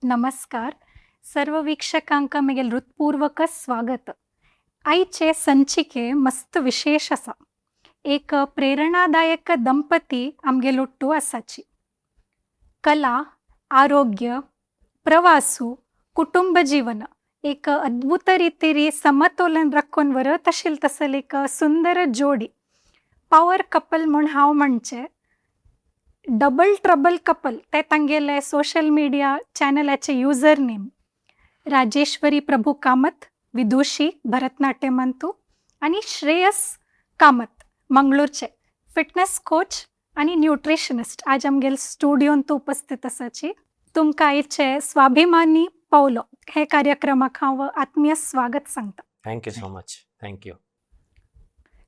नमस्कार. सर्व वीक्षकांक म्हगेल हृत्पूर्वक स्वागत. आयचे संचिके मस्त विशेष आसा. एक प्रेरणादायक दंपती आमगेल ओट्टू आसाची. कला, आरोग्य, प्रवासू, कुटुंब जीवन एक अद्भुत रितीरी समतोलन राखून व्हरत आशिल्ल तसल एक सुंदर जोडी, पावर कपल म्हूण हांव म्हणचें. डबल ट्रबल कपल ते तांगेले सोशल मिडिया चॅनलाचे युजर नेम. राजेश्वरी प्रभू कामत, विदुषी भरतनाट्यमांतू, आनी श्रेयस कामत, मंगळूरचे फिटनेस कोच आनी न्युट्रिशनिस्ट, आज आमगेल स्टुडियोंत उपस्थित आसाची. तुमकां आयचे स्वाभिमानी पावलो हे कार्यक्रमाक हांव आत्मीय स्वागत सांगता. Thank you so much, thank you.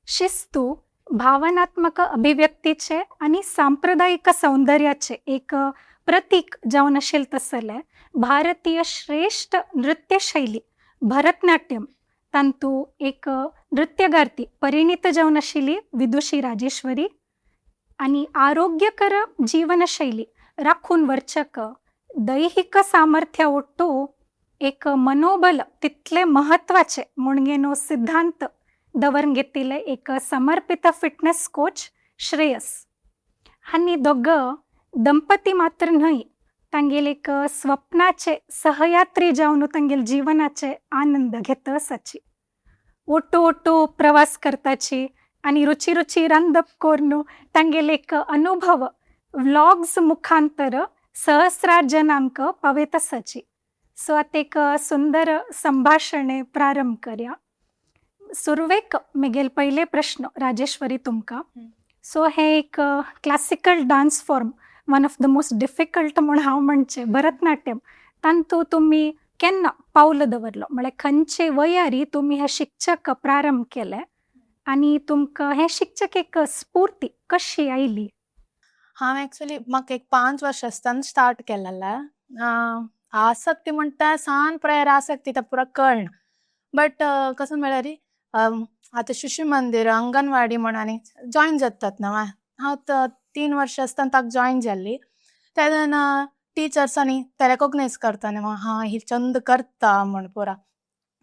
शिस्तू, भावनात्मक अभिव्यक्तीचे आनी सांप्रदायिक सौंदर्याचे एक प्रतीक जावन आशिल्लें तसलें भारतीय श्रेष्ठ नृत्यशैली भरतनाट्यम तांतू एक नृत्यगार्ती परिणीत जावन आशिल्ली विदुषी राजेश्वरी आनी आरोग्यकर जीवनशैली राखून व्हरचक दैहिक सामर्थ्या ओट्टू एक मनोबल तितलें म्हत्वाचें म्हणगेनो सिद्धांत दवरून घेतिल्ले एक समर्पित फिटनेस कोच श्रेयस. आनी दोग दंपती मात्र न्हय, तांगेले एक स्वप्नाचे सहयात्री जावन तांगेले जीवनाचे आनंद घेत आसाची. ओट्टू ओट्टू प्रवास करताची आनी रुची रुची रांदप करून तांगेले एक अनुभव व्लॉग्स मुखांतर सहस्रार जनांक पावयत आसाची. सो आतां एक सुंदर संभाशणे प्रारंभ करया. सुरवेक म्हगेल पयले प्रश्न राजेश्वरी तुमकां. सो हे एक classical dance form, one of the most difficult म्हूण हांव म्हणचें, भरतनाट्यम, तांतू तुमी केन्ना पावल दवरलो? म्हळ्यार खंयचे वयारी तुमी हें शिकचक प्रारंभ केलें आनी तुमकां हें शिकचक एक स्फूर्ती कशी आयली? हांव एक्चुली म्हाका एक 5 वर्सां आसतना स्टार्ट केलेलें. आसक्ती म्हणटा सान प्रायर आसक्ती ते पुरा कळना, बट कसो म्हळ्यार आतां शिशु मंदीर, अंगणवाडी म्हण आनी जॉयन जातात न्हू. हांव 3 वर्सां आसतना ताका जॉयन जाल्ली. तेन्ना टिचर्सांनी ते रेकोगनायज करता न्हू, हां ही चंद करता म्हण पुरा.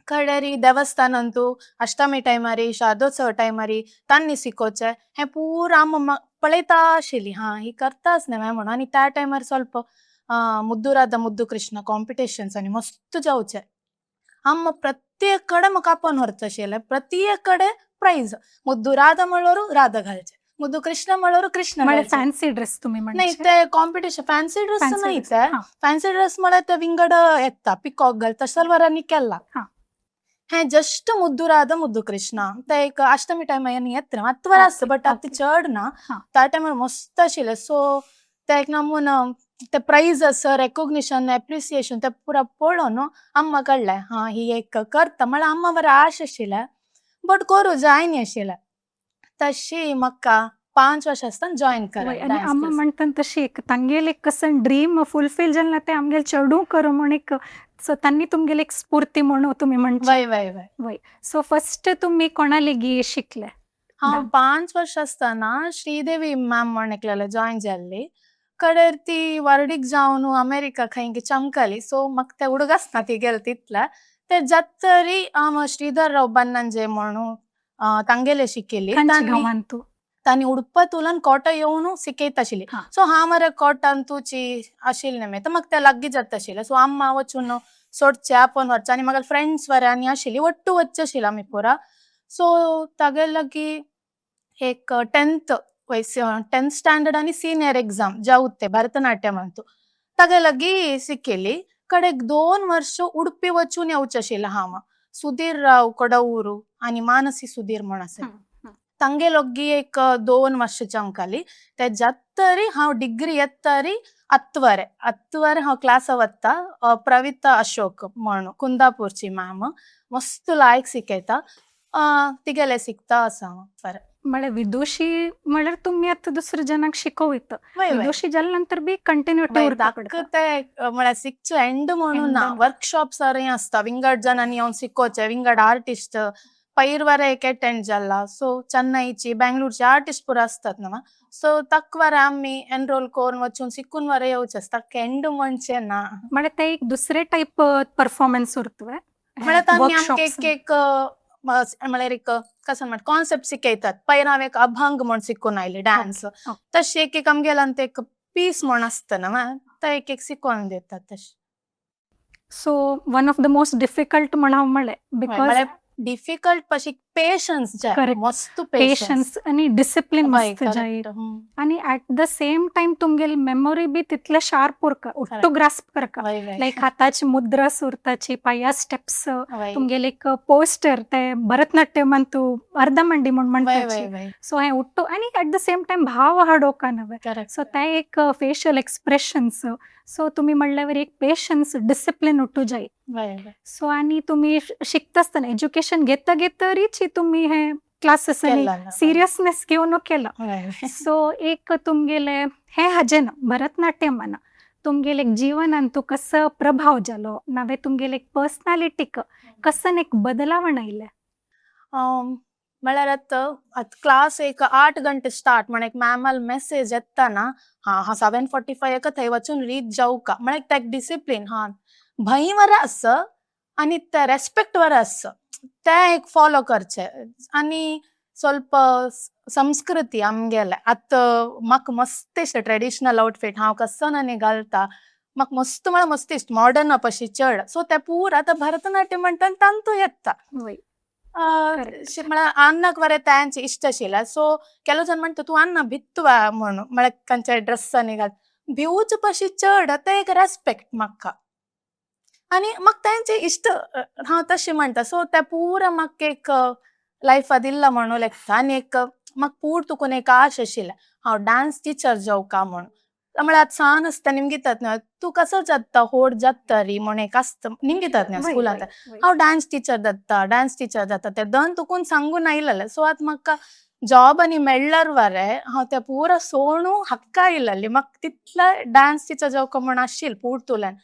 कळ्ळें, देवस्थानांतू अष्टमी टायमारी, शारदोत्सव टायमारी तांणी शिकोवचें हें पुरा आम पळयता आशिल्ली, हां ही करताच न्हय म्हणून. आनी त्या टायमार ಸ್ವಲ್ಪ मुद्दू राधा मुद्दू कृष्ण कॉम्पिटिशन्स आनी मस्त जावचे. आम प्रत्येक कडेन म्हाका आपोवन व्हरता आशिल्लें, प्रत्येक कडेन प्रायज. मुद्दू राधा म्हणल्यार राधा घालचे, मुद्दू कृष्ण म्हणल्यार कृष्ण. म्हळ्यार फॅन्सी ड्रेस तुमी नाही म्हणचे? ते कॉम्पिटिशन फॅन्सी ड्रेस नाही. ते फॅन्सी ड्रेस म्हळ्यार ते विंगड येता, पिकॉक घालता, सलवारांनी केला. हें जस्ट मुद्दू राधा मुद्दू कृष्णा ते एक अष्टमी टायमार येता आतां बरें आसता, बट आतां चड ना. त्या टायमार मस्त आशिल्लें. सो ते एक नमून ते प्रायज, रेकोग्निशन, एप्रिसिएशन ते पुरा पळोवन अम्मा कळ्ळें, हां ही एक करता म्हळ्यार अम्मा बरें आश आशिल्लें, बट करूं जायना आशिल्लें. तशी म्हाका 5 वर्सां आसतना जॉयन वय, कर. आनी अम्मा म्हणटा तशी एक तांगेल एक कसं ड्रीम फुलफील जालें ना ते आमगेल चेडूं करूं म्हूण एक, सो तांणी तुमगेली एक स्फूर्ती म्हणून तुमी म्हणचे. वय वय वय. वय, सो फर्स्ट तुमी कोणा लेगी शिकले? हांव 5 वर्सां आसतना श्रीदेवी मॅम म्हण एकल्याले जॉयन जाल्ली. कडेर ती वर्डीक जावन अमेरिका खंय चमकली, सो म्हाका ते उडगास ना ती गेले तितले. ते जातरी हांव श्रीधर राव बन्नंजे म्हणून तांगेले शिकिल्ली. खंयच्या गांवांत तूं? तांणी उडपा तुलन कोटा येवन शिकयता आशिल्ली. सो हांव मरे कोटान तुची आशिल्लें न्ही, तर म्हाका ते लागीं जाता आशिल्लें. सो अम्मा वचून सोडचें, आपोवन व्हरचें आनी म्हाका फ्रेंड्स बरे आनी आशिल्ली, ಒಟ್ಟು वच्चें आशिल्लें आमी पुरा. सो तागे लागीं एक 10th वयस, 10th standard आनी सिनियर एक्झाम जावते भरतनाट्यम अंतू तागे लागीं शिकिल्ली. कडेक 2 वर्स उडपी वचून येवचें आशिल्लें हांव. सुधीर राव कोडवूरू आनी मानसी सुधीर म्हण आसा, तांगे लोगी एक 2 वर्सां चमकाली. ते जातरी हांव डिग्री येतरी अत्वरे अत्वरे हांव क्लासा वता. प्रविता अशोक म्हण कुंदापूरची मॅम, मस्त लायक शिकयता, तिगेले शिकता आसा हांव बरें. म्हळ्यार विदुषी म्हळ्यार तुमी आतां दुसऱ्या जणांक शिकोवयता. वय वय. विदुषी जाल्या नंतर बी कंटिन्युटी उरता. धाक ते म्हळ्यार शिकचें एंड म्हणून ना, वर्कशॉप्स आसता, विंगड जणांनी येवन शिकोवचें, विंगड आर्टिस्ट. पैरवार एक अटेंड जाला. सो चेन्नईची, बेंगलोरची आर्टिस्ट पुरा आसतात न्हू. सो तक वरे आमी एनरोल करून वचून शिकून वरे येवचे आसता, केंड म्हणचे ना. म्हळ्यार ते एक दुसरे टायप परफॉर्मन्स उरतवे. म्हळ्यार तांणी आमकां वर्कशॉप्स. एक एक म्हळ्यार एक कसं म्हणटा कॉन्सेप्ट शिकयतात. पयर हांव एक अभंग म्हूण शिकून आयले डान्स. तशें एक एक आमगेल्यान ते एक पीस म्हूण आसता न्हू, ते एक एक शिकोवन दितात तशें. So one of the most difficult म्हण हांव म्हणलें, because म्हळ्यार डिफिकल्ट पशी पेशन्स जाय. Correct. मस्त पेशन्स. पेशन्स आनी डिसिप्लीन मस्त जाय. आनी ऍट the same time तुमगेली मेमोरी बी तितले शार्प उरका, ഒಟ್ಟು ग्रास्प करका. लायक हाताची मुद्रा सुरताची, पाया स्टेप्स, तुमगेले एक पोस्टर ते भरतनाट्यमान तूं अर्धमंडी म्हूण म्हणटाची. सो हें उट्टू आनी ऍट the same time भाव हाडोवका नवे. सो ते एक फेशियल एक्सप्रेशन्स. सो तुमी म्हणल्यावर एक पेशन्स, डिसिप्लीन उट्टू जाय. सो आनी तुमी शिकता आसतना, एज्युकेशन घेता घेतरीच तुमी हे क्लासेस आनी सिरियसनेस घेवन केला. सो एक तुमगेले हे हाजें ना भरतनाट्यमान तुमगेले एक जीवनान तूं कसो प्रभाव जालो, नावे तुमगेले एक पर्सनालिटीक कसन एक बदलावण आयलें? म्हळ्यार आतां आतां क्लास एक 8 गंटे स्टार्ट म्हण एक मॅमाल मेसेज येता ना, हा हा 7:45 थंय वचून रीच जावका म्हळ्यार ते डिसिप्लीन हा भंय वर आस आनी ते रेस्पेक्ट वर आस, ते एक फॉलो करचे. आनी ಸ್ವಲ್ಪ संस्कृती आमगेले आतां म्हाका मस्त इश्ट ट्रेडिशनल आउटफीट हांव कसो आनी घालता, म्हाका मस्त म्हळ्यार मस्त इश्ट मॉडर्न पशी चड. सो ते पूरा आतां भरतनाट्यम म्हणटा तांतू येता. म्हळ्यार अन्नाक वरे तांचे इश्ट आशिल्ले. सो ಕೆಲವು जन म्हणटा तूं अन्ना भित्तवा म्हणून, म्हळ्यार खंयच्या ड्रेसांनी घाल भिवूच पशी चड ते एक रेस्पेक्ट म्हाका आनी म्हाका तांचे इश्ट हांव तशें म्हणटा. सो ते पुरा म्हाका एक लायफा दिल्ला म्हणून लेगता. आनी एक म्हाका पूर तुकून एक आश आशिल्लें हांव डांस टिचर जावका म्हणून. म्हळ्यार आतां सान आसता निमगितात न्हू तूं कसो जाता होड जाता री म्हूण एक आसता निमगितात न्हू स्कुलांत, हांव डांस टिचर जाता, डांस टिचर जाता ते दन तुकून सांगून आयलेलें. सो आतां म्हाका जॉब आनी मेळ्ळ्यार वरे हांव ते पुरा सोणू हक्का आयलेली, म्हाका तितले डांस टिचर जावका म्हूण आशिल्लें पुर्तुल्यान.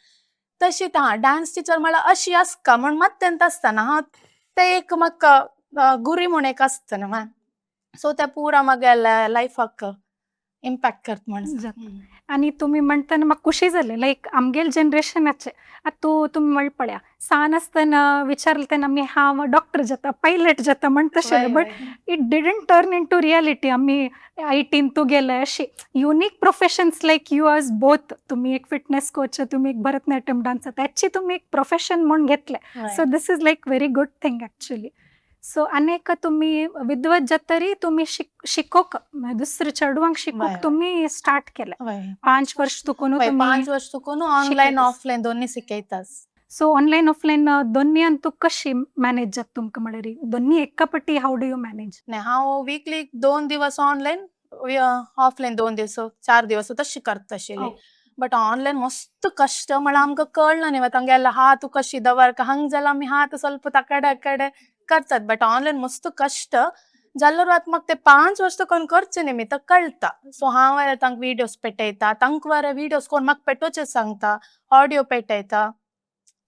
तशी हां डांस टिचर म्हळ्यार अशी आसका म्हूण मात तेंत आसतना हांव ते एक म्हाका गुरी म्हूण एक आसता न्हू. सो ते पुरा म्हगेल्या लायफाक इम्पॅक्ट करता म्हण. आनी तुमी म्हणटना म्हाका खुशी जालें, लायक आमगेले जनरेशनाचे आतां तुमी म्हळ पळया सान आसतना विचारलें तेन्ना आमी हांव डॉक्टर जाता, पायलट जाता म्हण तशें, but it didn't turn into reality. आमी आय टीन तूं गेले अशी unique professions like you as both, तुमी एक फिटनेस कोच, तुमी एक भरतनाट्यम डान्सर, त्याची तुमी एक प्रोफेशन म्हूण घेतलें. So this is like very good thing actually. So आनी एक तुमी विद्वत जातरी तुमी शिकोवक दुसरे चेडवांक शिकोवक तुमी स्टार्ट केलें. 5 वर्ष तुकून तुमी 5 वर्ष तुकून ऑनलायन ऑफलायन दोन्ही शिकयतात. सो ऑनलायन ऑफलायन दोन्ही तुका कशी मॅनेज जाता तुमकां, म्हळ्यार दोन्ही एका पटी how do you manage? नाही, हांव वीकली 2 दिवस ऑनलायन, ऑफलायन 2 दिवस, 4 दिवस तशी करता आशिल्ली. बट ऑनलायन मस्त कष्ट म्हळ्यार आमकां कळना न्ही तांगेले हात कशी दवरका, हांग जाल्यार आमी हात ಸ್ವಲ್ಪ तकडे अकडे करतात, बट ऑनलायन मस्त कष्ट जाल्यार आतां म्हाका ते 5 वर्स तुका करचे निमित्त कळटा. सो हांव तांकां विडियोज पेटयता, तांकां वरे विडियोज कोण म्हाका पेटोवचे सांगता, ऑडियो पेटयता.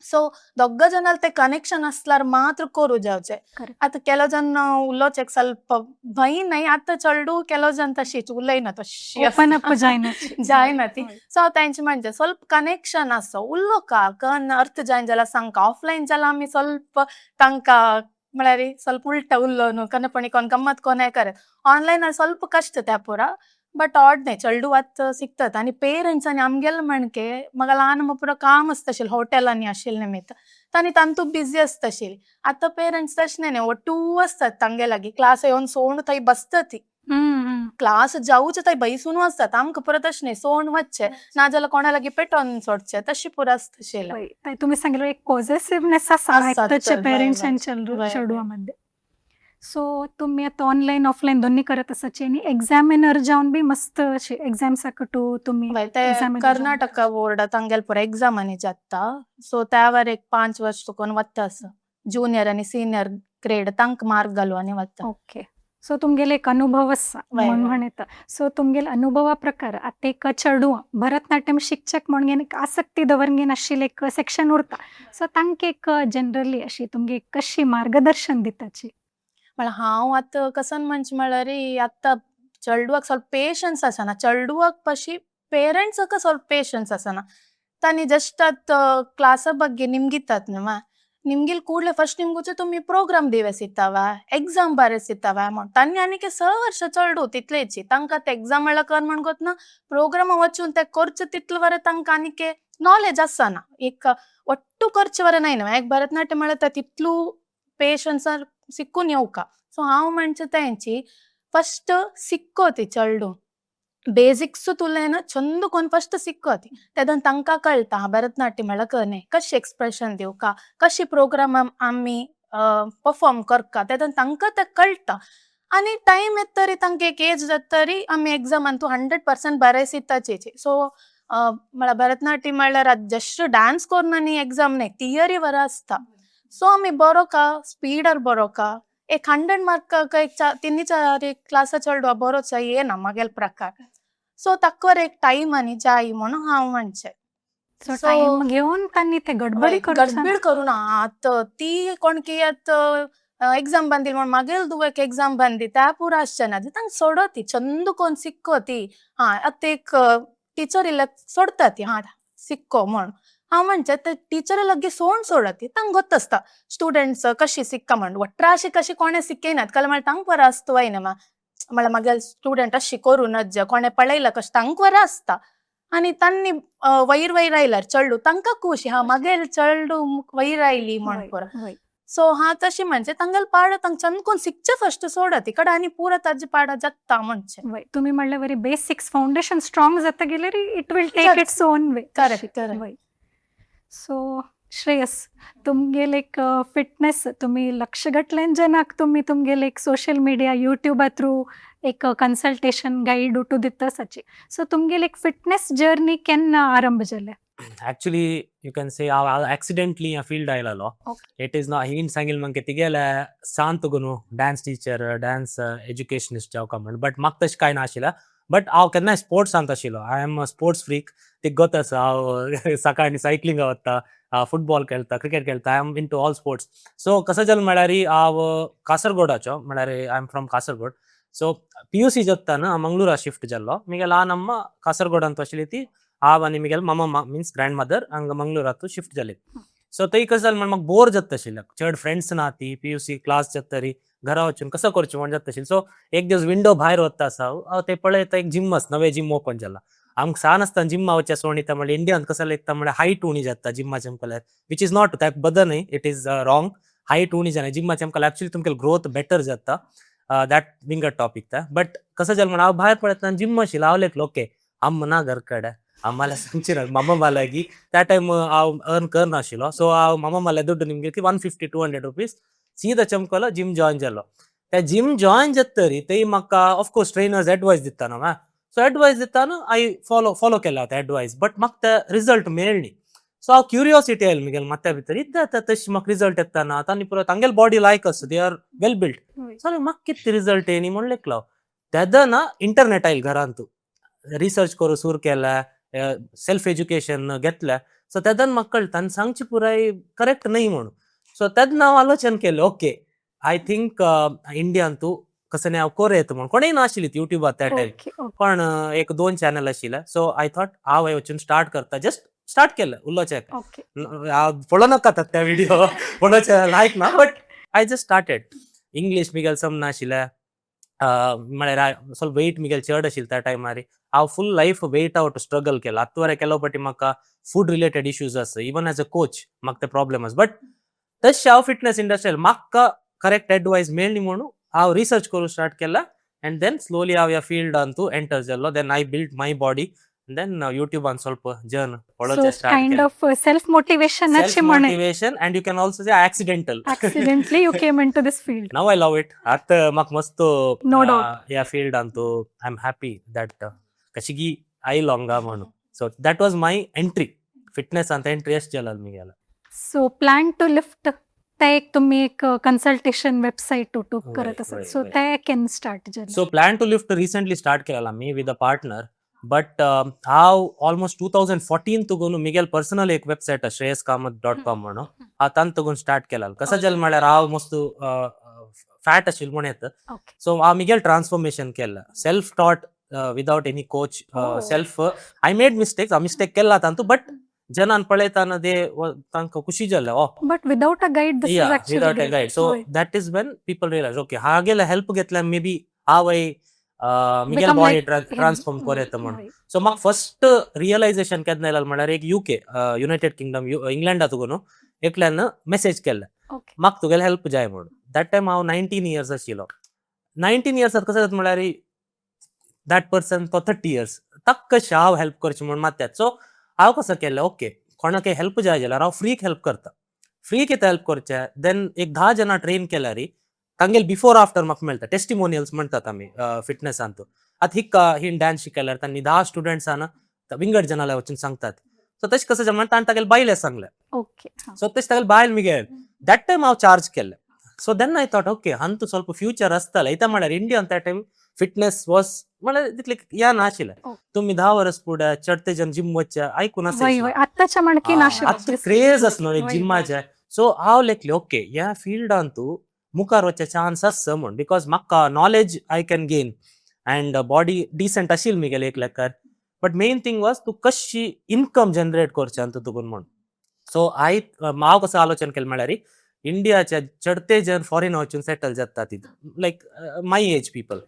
सो दोग जनाल ते कनेक्शन आसल्यार मात्र करू जावचे. आतां ಕೆಲವು जन उलोवचे ಸ್ವಲ್ಪ भंय न्हय, आतां चेडूं ಕೆಲವು जन तशीच उलयना तशी ओपन अप जायना. जायना ती. सो हांव तांचे म्हणचे ಸ್ವಲ್ಪ कनेक्शन आसा, उलोवका कन अर्थ जायना जाल्यार सांगका. ऑफलायन जाल्यार आमी ಸ್ವಲ್ಪ तांकां म्हळ्यार ಸ್ವಲ್ಪ उल्टा उलोवन कनपणी कोन गम्मत कोन हें करत. ऑनलायन ಸ್ವಲ್ಪ कश्ट त्या पुरा, बट ऑड न्हय चेडूं आतां शिकतात. आनी पेरंट्स आनी आमगेले म्हणके म्हाका ल्हान पुरो काम आसता आशिल्लें हॉटेलांनी आशिल्लें निमित्त तांणी तांतू बिजी आसता आशिल्ली. आतां पेरंट्स तशें न्हय, ಒಟ್ಟೂ आसतात तांगे लागीं क्लास येवन सोण थंय बसता ती, क्लास जावूच थंय बैसून आसतात. आमकां पुरो तशें न्हय, सोण वचचें नाजाल्यार कोणा लागीं पेटोवन सोडचें तशें पुरो आसता आशिल्लें. तुम्ही सांगितलं एक पॉझिटिव्हनेस आसा पेरेंट्स आनी चेडवा मध्ये. सो तुम्ही आता ऑनलायन ऑफलायन दोन्ही करत आसाची आनी एक्झामिनर जावन बी मस्त अशी एक्झाम्साक तुम्ही ते कर्नाटका बोर्ड तांगेले पुरो एक्झामांनी जाता. सो त्यावर एक 5 वर्ष तुकून वता आसा, ज्युनियर आनी सिनियर ग्रेड तांकां मार्क घालून आनी वता. ओके, सो तुमगेले एक अनुभव आसा म्हूण म्हणता. सो तुमगेले अनुभवा प्रकार आतां एक चेडूं भरतनाट्यम शिक्षक म्हणून एक आसक्ती दवरून आशिल्लें एक सेक्शन उरता, सो तांकां एक जनरली अशी तुमगे कशी मार्गदर्शन दिताची? म्हळ्यार हांव आतां कसन म्हणचे म्हळ्यार आतां चेडवाक ಸ್ವಲ್ಪ पेशन्स आसना, चेडवाक पशी पेरेंट्साक ಸ್ವಲ್ಪ पेशन्स आसना. तांणी जस्ट आत क्लासा ಬಗ್ಗೆ ನಿಮ್ಗಿತ್ತತ್ ನಮ ನಿಮ್ಗಿಲ್ ಕೂಡ್ಲೆ ಫಸ್ಟ್ ನಿಮ್ಗುಚೆ तुमी प्रोग्राम दिवेसिताव, एग्जाम बरेसिताव म्हण तांणी आनीक 6 वर्ष चेडूं तितलेची तांकां ते एग्जाम म्हळ्यार कर म्हण गोतना प्रोग्रामा वचून ते करचे तितले वरे तांकां आनीक नॉलेज आसना. एक ಒಟ್ಟು ಖರ್ಚು ವರೆ ನೈನ एक भरतनाट्यम म्हळ्यार तितलू पेशन्सार शिकून येवका. सो हांव म्हणचे तेंची फस्ट शिक्कोती चेडूं बेसिक्स तुलेन चंद कोन फस्ट शिक्कोती, तेदन तांकां कळटा भरतनाट्यम म्हळ्यार कने कशी एक्सप्रेशन दिवका, कशी प्रोग्राम आमी परफॉर्म करका, तेदन तांकां तें कळटा. आनी टायम येत तरी तांकां एक एज जाता तरी आमी एग्जामान तूं 100% बरें सित्ताचेची. सो म्हळ्यार भरतनाट्यम म्हळ्यार जस्ट डान्स करून आनी एग्जाम न्हय, थियरी बरो आसता. सो आमी बरो का स्पीडार बरो का एक 100 मार्काक एक तिनी चार एक क्लासा चेडवा बरोच येना म्हागेले प्रकार. सो ताकवर एक टायम आनी जाय म्हणून हांव म्हणचें. सो टायम घेवन तांणी ते गडबडी करचे. गडबड करू ना. आतां ती कोण की आतां एग्जाम बांदिल म्हण मागीर धुवेक एग्जाम बांदी त्या पुरो आसचें ना. तांकां सोडती चंद कोन शिक्को ती. हा, आतां एक टिचर इल्ले सोडटा ती, हा शिक्को म्हण. हांव म्हणचें ते टिचर लागीं सोड सोडती, तांकां गोत्त आसता स्टुडंट्स कशी सिक्का म्हण. वट्राशी कशी कोणें शिकयनात काल म्हळ्यार तांकां बरो आसता वय न्ही, म्हळ्यार मागीर स्टुडंट अशी करूं नज कोणें पळयलां कशें तांकां बरें आसता. आनी तांणी वयर वयर आयल्यार चेडूं तांकां खुशी, हा मागीर चेडूं वयर आयली म्हण पुरो. सो हा तशी म्हणजे तांगेले पाड तांच्यान कोण शिकचे फस्ट सोडत कडेन आनी पुरो ताजे पाड जगता म्हणचे. वय, तुम्ही म्हणले वरी बेसिक्स फाउंडेशन स्ट्रॉंग जाता गेल्यार it will take its own way. Correct correct वय. सो श्रेयस, तुमगेले एक फिटनेस तुम्ही लक्ष घटल्यान जनाक तुम्ही तुमगेले एक सोशल मिडिया यूट्यूबा थ्रू एक कन्सल्टेशन गाईड उठू दिता साची. सो तुमगेले एक फिटनेस जर्नी केन्ना आरंभ जाले? ऍक्च्युली you can say हांव एक्सिडेंटली ह्या फील्ड आयलेलो. It is not हीन सांगिल म्हाका तिगेले सांत गुनू डान्स टिचर, डान्स एज्युकेशनिस्ट जावका म्हण, बट म्हाका तशें कांय नाशिल्लें. बट हांव केन्नाय स्पोर्ट्सांत आशिल्लो. I am a sports freak. तिका गोत आसा, हांव सकाळीं सायकलिंगा वता, फुटबॉल खेळटा, क्रिकेट खेळटा. I am into all sports. So कसो जालें म्हळ्यार हांव कासरगोडाचो, म्हळ्यार I am from Kasaragod. So PUC जातना हांव मंगळुरा शिफ्ट जाल्लो. मिगे ल्हान अम्मा कासरगोडांत आशिल्ली. ती हांव आनी मिगेल मामा मिन्स ग्रँड मदर हांगा मंगळुरांत शिफ्ट जाली. सो थंय कसं जालें म्हण म्हाका बोर जाता आशिल्लें. चड फ्रेंड्स ना. ती पीयूसी क्लास जातरी घरा वचून कसो करचें म्हण जाता आशिल्लें. सो एक दीस विंडो भायर वता आसा हांव, ते पळयता एक जिम आसा, नवें जिम ओपन जाला. आमकां सान आसतना जिम्मा वचचें सोडून म्हणल्यार इंडियान कसं लेखता म्हळ्यार हायट उणी जाता जिम्माचे आमकां, which is not that बदल न्ही, it is wrong. Height उणी जायना जिम्माचे आमकां, ऍक्च्युली तुमकां ग्रोथ बेटर जाता. That विंगड टॉपिक त्या. बट कसं जालें म्हण हांव भायर पळयतना जिम आशिल्लें. हांव लेखलो, ओके, अम्मा ना घर कडेन, आम्हाला सांगची ना मामा मालागी. त्या टायम हांव अर्न करनाशिल्लो. सो हांव मामा माल्या दुड्ड निमगे 150 200 रुपीज सीधा चमकलो, जिम जॉईन जालो. त्या जिम जॉईन जातरी ते म्हाका ऑफकोर्स ट्रेनर्स एडवायस दिता न्हू. सो एडवायस दिता न्हू, I follow follow केला होता एडवायस, बट म्हाका ते रिजल्ट मेळ्ळी. सो हांव क्युरियोसिटी आयली मुगेले माथ्या भितर, इद्दां आतां तशें म्हाका रिजल्ट येता ना. तांणी पुरो तांगेले बॉडी लायक आसा, they are well built. So म्हाका कितें रिजल्ट येयनी म्हूण लेखलो. तेदना इंटरनेट आयल घरांत, रिसर्च करूं सुरू केला, सेल्फ एज्युकेशन घेतलें. सो तेदन म्हाका कळटा आनी सांगची पुराय करेक्ट न्हय म्हणून. सो तेन्ना हांव आलोचन केलें, ओके, I think इंडियान तूं कसं हांव कोर येता म्हणून. कोणूय नाशिल्ली युट्यूबार त्या टायम. ओके ओके पण एक दोन चॅनल आशिल्ले. सो I thought हांव वचून स्टार्ट करता. जस्ट स्टार्ट केलें उलोवचें. हांव पळोवं नाका त्या व्हिडिओ, पळोवचें लायक ना, but I just started. English मिगेल समनाशिल्लें, म्हळ्यार ಸ್ವಲ್ಪ ವೆಯ್ಟ್ मिगेल चड आशिल्लें त्या टायमार. हांव full life weight out struggle केला. आतां केलो पटी म्हाका फूड रिलेटेड इश्यूज आसा. इवन एज अ कोच म्हाका ते प्रॉब्लेम आसा. बट तशें हांव फिटनेस इंडस्ट्रियल म्हाका करेक्ट एडवायस मेळ्ळी म्हणून हांव रिसर्च करूंक स्टार्ट केला अँड then slowly हांव ह्या फिल्डान तूं एंटर जाल्लो. Then I build my body, then युट्यूबान ಸ್ವಲ್ಪ जर्न पळोवचें सो स्टार्ट काइंड केलें. ऑफ सेल्फ मोटिवेशन सेल्फ म्हणे. Motivation and you can also say accidental. Accidentally you came into this field. Now I love it. आतां म्हाका मस्त No doubt. ह्या फिल्डान तूं I am happy that कशी आयलो हांगा म्हणून. So that was my entry, फिटनेसांत entry अशें जालें मुगेलें. सो प्लॅन टू लिफ्ट ते एक तुम्ही एक कन्सल्टेशन वेबसाईट युट्यूब करत आसात. सो ते केन्ना स्टार्ट जालें? So plan to lift recently start केलेलो आमी विथ अ पार्टनर, बट हांव ऑलमोस्ट 2014 तुगून मिगेल पर्सनल एक वेबसायट श्रेयस कामत डॉट कॉम म्हणून हांव तांत तुगून स्टार्ट केला. कसं जालें म्हळ्यार हांव मस्त फ्याट आशिल्लो म्हण येता. सो हांव मिगेल ट्रान्सफॉर्मेशन केलां self taught, without any coach. Self, I made mistakes, हांव मिस्टेक केला तातूंत, बट जनान पळयताना दे तांकां खुशी जालें, oh. But without a guide, this is Yeah, actually without a guide. So that is when people realize, okay, हागेले help घेतल्यार maybe हांव मिगेल Become body like transform करूं येता म्हणून. सो म्हाका फर्स्ट रियलायझेशन केन्ना येयलें म्हणल्यार एक युके, युनायटेड किंगडम, इंग्लंडात न्हू एकल्यान मेसेज केल्ले, म्हाका तुगेले हेल्प जाय म्हणून. That time हांव 19 इयर्स आशिल्लो. 19 इयर्सात कसो जाता म्हणल्यार, that person तो 30 इयर्स, ताका कशें हांव हेल्प करचें म्हूण मात्यात. सो हांव कसो केलें, ओके, कोणाक हेल्प जाय जाल्यार हांव फ्रीक हेल्प करता. फ्री कितें हेल्प करचें, देन एक 10 जाणां ट्रेन केल्यार तांगेले बिफोर आफ्टर म्हाका मेळटा, टेस्टिमोनियल्स म्हणटात आमी फिटनेसांत. आतां हिका हिण डान्स शिकयल्यार तांणी 10 स्टुडंट्सान विंगड जनाला वचून सांगतात. सो तशें कसं जालें, ताणें तागेले बायले सांगलें. सो तशें तागेले बायल मिगेल that time हांव चार्ज केलें. So then I thought, okay, हांतू ಸ್ವಲ್ಪ फ्युचर आसतालें. इत्या म्हळ्यार इंडियन त्या टायम फिटनेस वॉज म्हळ्यार तितले या नाशिल्लें. तुमी 10 वर्स फुडें चडते जन जिम वचचे आयकून आसा. वय, आत्ताच्या म्हणकी नाशिल्लें. आतां क्रेज आसा न्हू एक जिमाचे. सो हांव लेखलें, ओके, ह्या फिल्डान तूं मुखार वचचे चान्स आसा म्हूण, because म्हाका knowledge I can gain and body decent आशिल्ली मिगेले एक लेखार, बट मेन थिंग वॉज तूं कशी इनकम जनरेट करचें आनी तुगून म्हूण. सो I हांव कसो आलोचन केलें म्हळ्यार, इंडियाचे चडते जन फॉरेन वचून सेटल जाता, लायक माय एज पीपल.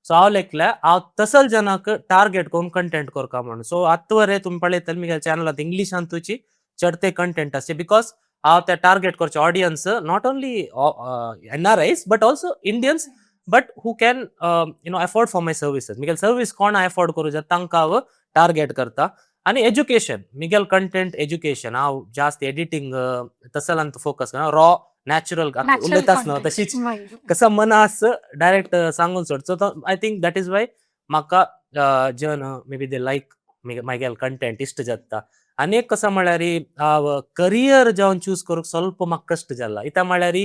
सो हांव लेखलें, हांव तसल जनाक टार्गेट करून कंटेंट करता म्हणून. सो आतां वरे तुमी पळयतले मिगेले चॅनलांत इंग्लिशान तुची चडते कंटेंट आसचे, because हांव ते टार्गेट करचे audience not only NRIs but also Indians, but who can afford for my services. Miguel service कोण एफोर्ड करूं जाता तांकां हांव टार्गेट करता. आनी एज्युकेशन, मिगेल कंटेंट एज्युकेशन, हांव जास्त एडिटींग तसलांत फोकस रॉ नॅचरल उलयताच न्हू तशीच, कसं मन आस डायरेक्ट सांगून सोड. So I think that is why म्हाका जन may be they like मागेल कंटेंट, इश्ट जाता. आनी एक कसं म्हळ्यार, हांव करियर जावन चूज करूंक ಸ್ವಲ್ಪ म्हाका कश्ट जाला. इत्या म्हळ्यार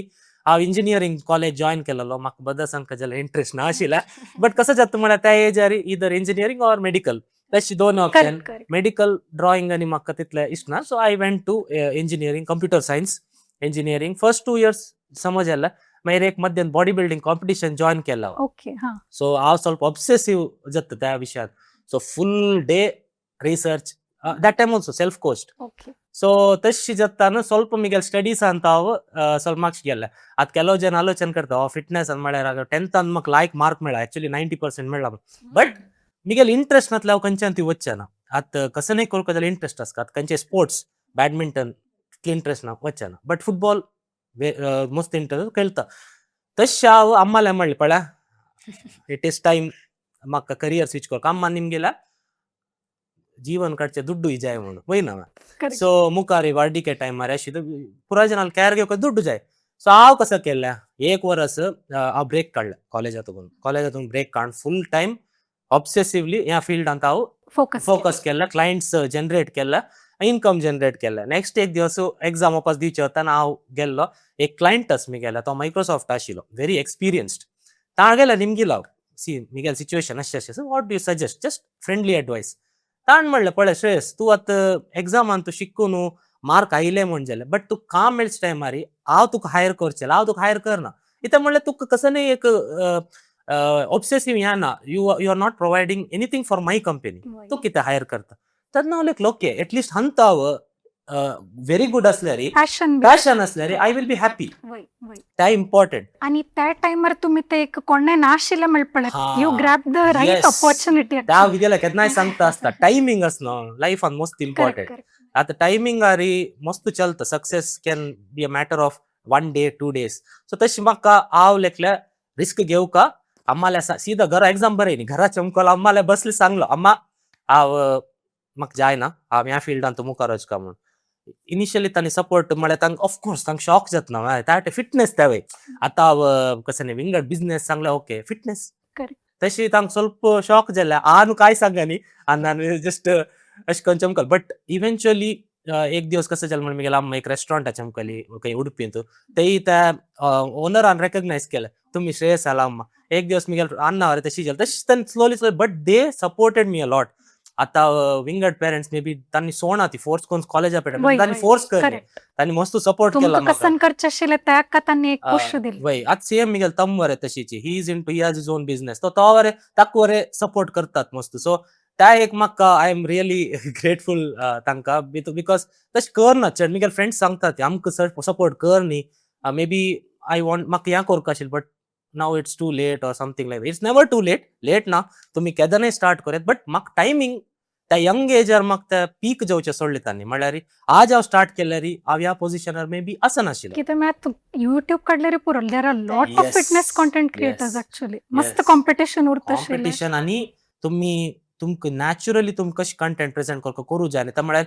हांव इंजिनियरींग कॉलेज जॉयन केलेलो, म्हाका बद्दल सांगता जाल्यार इंट्रस्ट नाशिल्लें, बट कसं जाता म्हळ्यार त्या एजार इदर इंजिनियरींग ऑर मेडिकल, तशी दोन option. Correct correct medical drawing आनी म्हाका तितलें इश्ट ना, so I went to engineering, computer science engineering. First 2 years समज जालें. मागीर एक मध्यान बॉडी बिल्डिंग कॉम्पिटिशन जॉयन केला हांव. ओके हा सो हांव ಸ್ವಲ್ಪ ऑब्सेसिव जाता त्या विशयात, so full day research, that time also self coached. So तशी जाता न्हू ಸ್ವಲ್ಪ मिगेल स्टडीज ಅಂತ हांव ಸ್ವಲ್ಪ मार्क्स गेले. आतां ಕೆಲವು ಜನ ಆಲೋಚನೆ करता, फिटनेस ಅಂತ म्हळ्यार टेंथान म्हाका लायक मार्क मेळ्ळा, एक्चुअली 90% मेळ्ळा, बट मिगेल इंट्रस्ट नातले हांव खंयच्यान ती वचचें ना. आतां कसं नाही करूंक जाल्यार इंट्रस्ट आसता. आतां खंयचे स्पोर्ट्स, बॅडमिंटन तितले इंट्रस्ट ना, वचचें ना, बट फुटबॉल मस्त इंट्रस्ट, खेळता. तशें हांव अम्माले म्हणलें, पळया, it is time म्हाका करियर स्विच करपाक. अम्मा निमगेला जीवन काडचे दुड्ಡು जाय म्हणून वयना. सो मुखार वार्डिके टायमार अशी पुराय जनाल केअर घेवपाक दुड्डू जाय. सो हांव कसो केलें, एक वरस हांव ब्रेक काडलें कॉलेजांतून. कॉलेजांतून ब्रेक काडून फूल टायम ऑब्सेसिवली ह्या फिल्डांत हांव फोकस. फोकस केला, क्लायंट्स जनरेट केला, इन्कम जनरेट केला. नेक्स्ट एक दिवस एक्झाम वापस दिवचे वतना हांव गेल्लो, एक क्लायंट आस मिगेलो, तो मायक्रोसॉफ्ट आशिल्लो, व्हेरी एक्सपिरियन्स्ड. ताण गेलो निमगिलो, सी, मिगेल सिच्युएशन अशें अशें, what do you suggest, just friendly advice. ताण म्हणलें, पळय श्रेयस, तूं आतां एग्जामान तूं शिकून मार्क आयले म्हण जालें, बट तूं काम मेळचे टायमार हांव तुका हायर करचें, हांव तुका हायर करना. कित्याक म्हणल्यार तुका कसो न्ही एक ऑब्सेसीव ह्या ना, you are not providing anything for my company, तूं कितें हायर करता? तेन्ना हांव लेखलो, okay, at least हंत हांव व्हेरी गुड असल्यार, पॅशन. पॅशन असल्यार I will be happy. वय वय त्या इम्पॉर्टंट. आणि त्या टायमार तुम्ही ते एक कोणें नाशिल्लें म्हणपळत, you grab the right opportunity. त्या विद्याला केन्नाय सांगता आसता, टायमींग आसना लायफान मोस्ट इम्पॉर्टंट. आतां टायमींग आरी मस्त चलता, success can be a matter of one day, 2 days. So तशी म्हाका हांव लेखल्या रिस्क घेवका. अम्माल्या सीधा घरा एग्जाम बरयनी, घरा चमकलो, अम्माल्या बसले सांगलो, अम्मा, हांव म्हाका जायना, हांव ह्या फिल्डान तूं मुखार वचका म्हणून. इनिशियली तांणी सपोर्ट म्हळ्यार तांकां ऑफकोर्स तांकां शॉक जातना त्या फिटनेस त्यावे आतां हांव कसं न्ही विंगड बिझनेस सांगले, ओके, फिटनेस. तशी तांकां ಸ್ವಲ್ಪ शॉक जालें. हांव काय सांगा न्ही, आनी जस्ट अशें करून चमकल. बट इव्हेंच्युअली एक दिवस कसं जालें म्हण, मिगेले अम्मा एक रेस्टॉरंटा चमकली खंय उडपींत, तेय त्या ओनरान रेकग्नायज केलें, तुमी श्रेयस आला अम्मा. एक दिवस मिगेल अण्णा तशी जालें, तशें तांणी slowly slowly, but they supported me a lot. आतां विंगड पेरंट्स मे बी तांणी सोणा ती फोर्स करून कॉलेजा पेट तांणी फोर्स कर, तांणी मस्त सपोर्ट केला. तुमकां कसन करचें आशिल्लें ताका तांणी एक पुश दिली. वय, आतां सेम मिगेल तम वरे तशीची, he is into, he has his own business, तो तो वरे ताका वरे सपोर्ट करतात मस्त. सो त्या एक म्हाका I am really grateful तांकां, because तशें कर ना चड. मिगेल फ्रेंड्स सांगतात आमकां सपोर्ट कर न्ही, मे बी I want म्हाका हें करपाक आशिल्लें, but now it's too late or something like. It's never too late, late ना. तुमी केदनाय स्टार्ट करत, बट म्हाका टायमींग त्या यंग एजार म्हाका त्या पीक जावचें सोडलें तांणी. म्हणल्यार आज हांव स्टार्ट केल्यार हांव ह्या पोजिशनार मे बी आसनाशिल्लें. कितें म्हळ्यार युट्यूब काडल्यार पुरो, there are lot of fitness content creators actually. मस्त कॉम्पिटिशन उरता. कॉम्पिटिशन आनी तुमी तुमकां नॅचरली तुमकां कशें कंटेंट प्रेझेंट करपाक करूं जाय न्ही. म्हळ्यार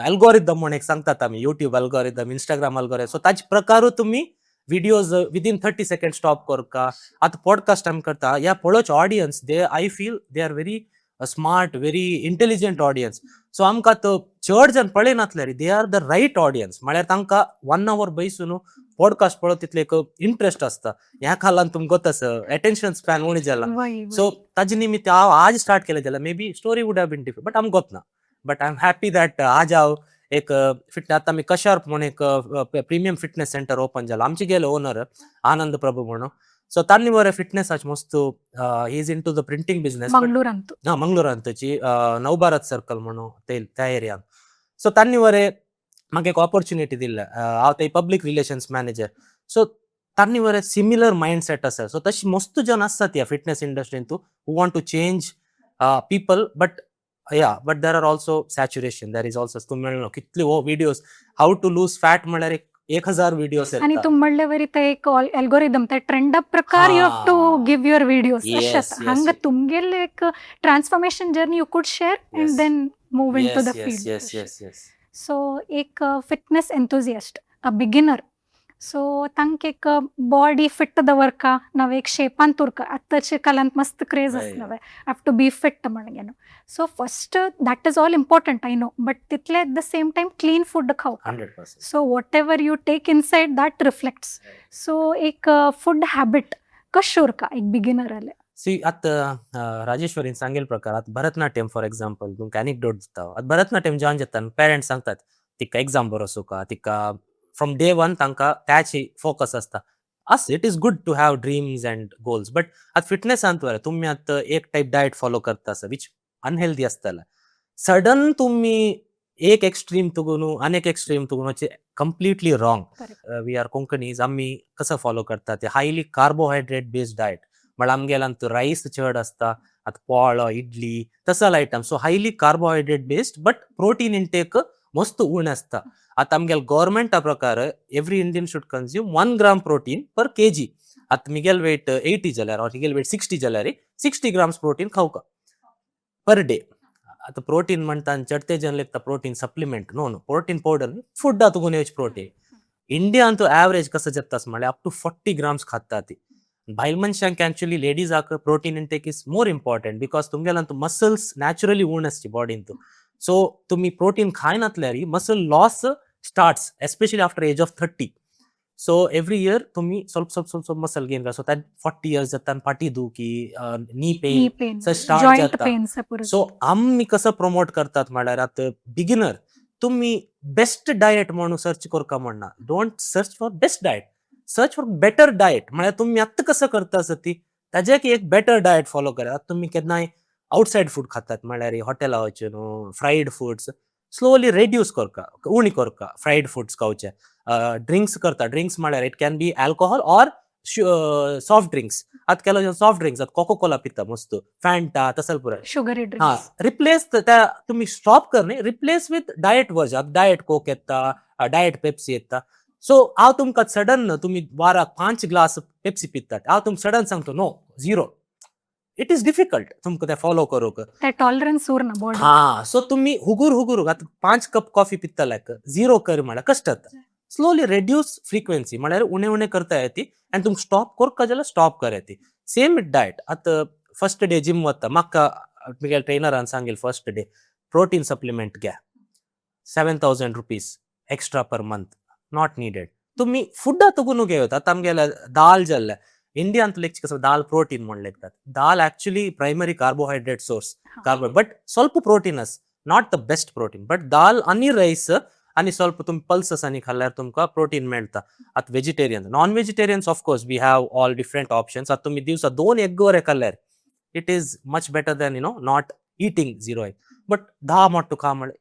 अल्गोरिदम म्हूण एक सांगतात आमी, YouTube algorithm, Instagram algorithm, so ताचे प्रकारूय तुमी videos within 30 second stop करका. आतां पॉडकास्ट आमी करता, ह्या पळोवचे audience, they, I feel they are very smart, very intelligent audience. So आमकां तो चड जण पळयनातले, they are the right audience. म्हळ्यार तांकां वन our बैसून पॉडकास्ट पळोवप तितले एक इंट्रस्ट आसता. ह्या खालान तुमकां गोत आसा, एटेन्शन स्पॅन उणें जाला. सो ताजे निमित्त हांव आज स्टार्ट केलें जाल्यार maybe story would have been different, but आमकां गोत ना. But I am happy that आज हांव एक फिटनेस, आतां आमी कशार्प म्हूण एक प्रिमियम फिटनेस सेंटर ओपन जाला. आमचे गेले ओनर आनंद प्रभू म्हणून, सो तांणी बरें फिटनेसाचे मस्त, he is into the printing business. मंगळूरांत. हा, मंगळुरांतची नवभारत सर्कल म्हणून ते त्या एरियान. सो तांणी बरें म्हाका एक ऑपॉर्च्युनिटी दिल्ले. हांव ते पब्लीक रिलेशन्स मॅनेजर. सो तांणी बरें सिमिलर मायंड सेट आसा. सो तशी मस्त जन आसतात ह्या fitness इंडस्ट्रीन too who want to change people, but yeah, but there are also saturation, there is also, तुमी म्हणलो कितले हो videos, how to lose fat म्हळ्यार एक 1000 व्हिडिओज. आणि तुम म्हणले वरी ते एक अल्गोरिदम, ते ट्रेंडा प्रकार you have to give your videos. अशें हांगा तुमगेले एक transformation journey you could share and then move into the field. Yes yes so एक fitness enthusiast, a beginner, so तांकां एक बॉडी फिट दवरका, नवे एक शेपान तुरका, आत्ताच्या कालांत मस्त क्रेज आसा नवे, have to be fit म्हणून. So first that is all important, I know, but तितले at the same time clean food खावपाक. 100%. So whatever you take inside, that reflects. So एक फूड हॅबिट कशें उरका एक बिगिनर आले? C, आतां राजेश्वरीन सांगेल प्रकार, आतां भरतनाट्यम फॉर एग्जाम्पल, तुमकां एनिक्डोट दिता. आतां भरतनाट्यम जॉयन जाता, पेरंट्स सांगतात तिका एग्जाम बरो वचूका, तिका फ्रॉम डे वन तांकां त्याची फोकस आसता. आस, it is good to have dreams and goals, but आतां फिटनेसान बरें तुमी आतां एक टायप डायट फॉलो करता आसा which unhealthy आसतलें. सडन तुमी एक एक्स्ट्रीम तुगून आनी extreme तुगून completely wrong. We are Konkanis, आमी कसो फॉलो करता ते हायली कार्बोहायड्रेट बेस्ड डायट. म्हळ्यार आमगेल्यान रायस चड आसता, आतां पोळो, इडली तसले item. So highly carbohydrate based, but protein intake मस्त उणें आसता. आतां आमगेले गव्हर्मेंटा प्रकार every Indian should consume 1 gram protein per kg. आतां मिगेल वेट 80 जाल्यार ऑर हिगेल वेट 60 जाल्यार 60 ग्राम्स प्रोटीन खावका पर डे. आतां प्रोटीन म्हणटा चडते जन लेगता protein supplement. No no, protein powder, फुडा तुगून येवचे प्रोटीन. इंडियान तो ॲव्हरेज कसं जाता म्हळ्यार अप टू 40 ग्राम्स खाता ती बायल मनशांक. ॲक्च्युली लेडीजाक protein intake is more important because तुमगेल्यान muscles naturally उण आसची बॉडीन. सो तुमी प्रोटीन खायनातल्यार muscle loss starts, especially after age of 30. So every year तुम्ही ಸ್ವಲ್ಪ ಸ್ವಲ್ಪ ಸ್ವಲ್ಪ ಸ್ವಲ್ಪ मसल गेन करा. सो that 40 years जाता फाटी दुखी, knee pain knee pain, start joint जाता. पेन्स पुरो. सो आमी कसं प्रमोट करतात म्हळ्यार आतां बिगिनर तुम्ही बेस्ट डायट म्हणून सर्च करका म्हणना. Don't search for best diet, search for better diet. म्हळ्यार तुम्ही आत्तां कसं करता आसा ती ताजे एक बेटर डायट फॉलो करात. आतां तुमी केन्नाय आवटसायड फूड खातात, म्हळ्यार हॉटेला वचून फ्रायड फूड्स, स्लोली रेड्यूस करका, उणी करका फ्रायड फूड्स खावचे. ड्रिंक्स करता, ड्रिंक्स म्हळ्यार it can be alcohol or soft drinks. आतां केलो सॉफ्ट ड्रिंक्स, आतां कोको कोला पिता मस्त, फॅन्टा तसल पुराय. शुगरी हा, ड्रिंक्स. रिप्लेस त्या तुम्ही स्टॉप कर न्ही, रिप्लेस विथ डायट वर्जन. आतां डायट कोक येता, डायट पेप्सी येता. सो हांव तुमकां सडन, तुमी वाराक 5 ग्लास पेप्सी पितात, हांव तुमकां सडन सांगता no, zero, it is difficult तुमकां तें फॉलो करूंक. ते टॉलरन्स उरना बॉडी. हा, सो तुम्ही हुगूर हुगूर आतां 5 कप कॉफी पितल्याक झिरो कर म्हळ्यार कश्ट जाता. स्लोली रेड्यूस फ्रिक्वेन्सी, म्हळ्यार उणें उणें करता येती आनी तुमकां स्टॉप करका जाल्यार स्टॉप कर येती. Same with diet. आतां फर्स्ट डे जीम वता, म्हाका म्हगेल्या ट्रेनरान सांगेल, फर्स्ट डे प्रोटीन सप्लिमेंट घ्या, ₹7,000 extra per month, not needed. तुमी फुडा तुगून घेवत. आतां आमगेले दाल जाल्ले, इंडियांत ಲೆಕ್ಕ ದಾಲ್ ಪ್ರೋಟೀನ್ म्हणलेतात. ದಾಲ್ ಆಕ್ಚುಲಿ ಪ್ರೈಮರಿ ಕಾರ್ಬೋಹೈಡ್ರೇಟ್ ಸೋರ್ಸ್. हा. ಬಟ್ ಸ್ವಲ್ಪ ಪ್ರೋಟೀನಸ್, not the best protein, but dal आनी रायस आनी ಸ್ವಲ್ಪ तुमी पल्सस आनी खाल्ल्यार तुमकां प्रोटीन मेळटा. आतां vegetarian, non vegetarians, of course we have all different options. आतां तुमी दिवसा दोन एग वरे खाल्ल्यार it is much better than not eating zero egg. But 10 मोट्टू खा म्हळ्यार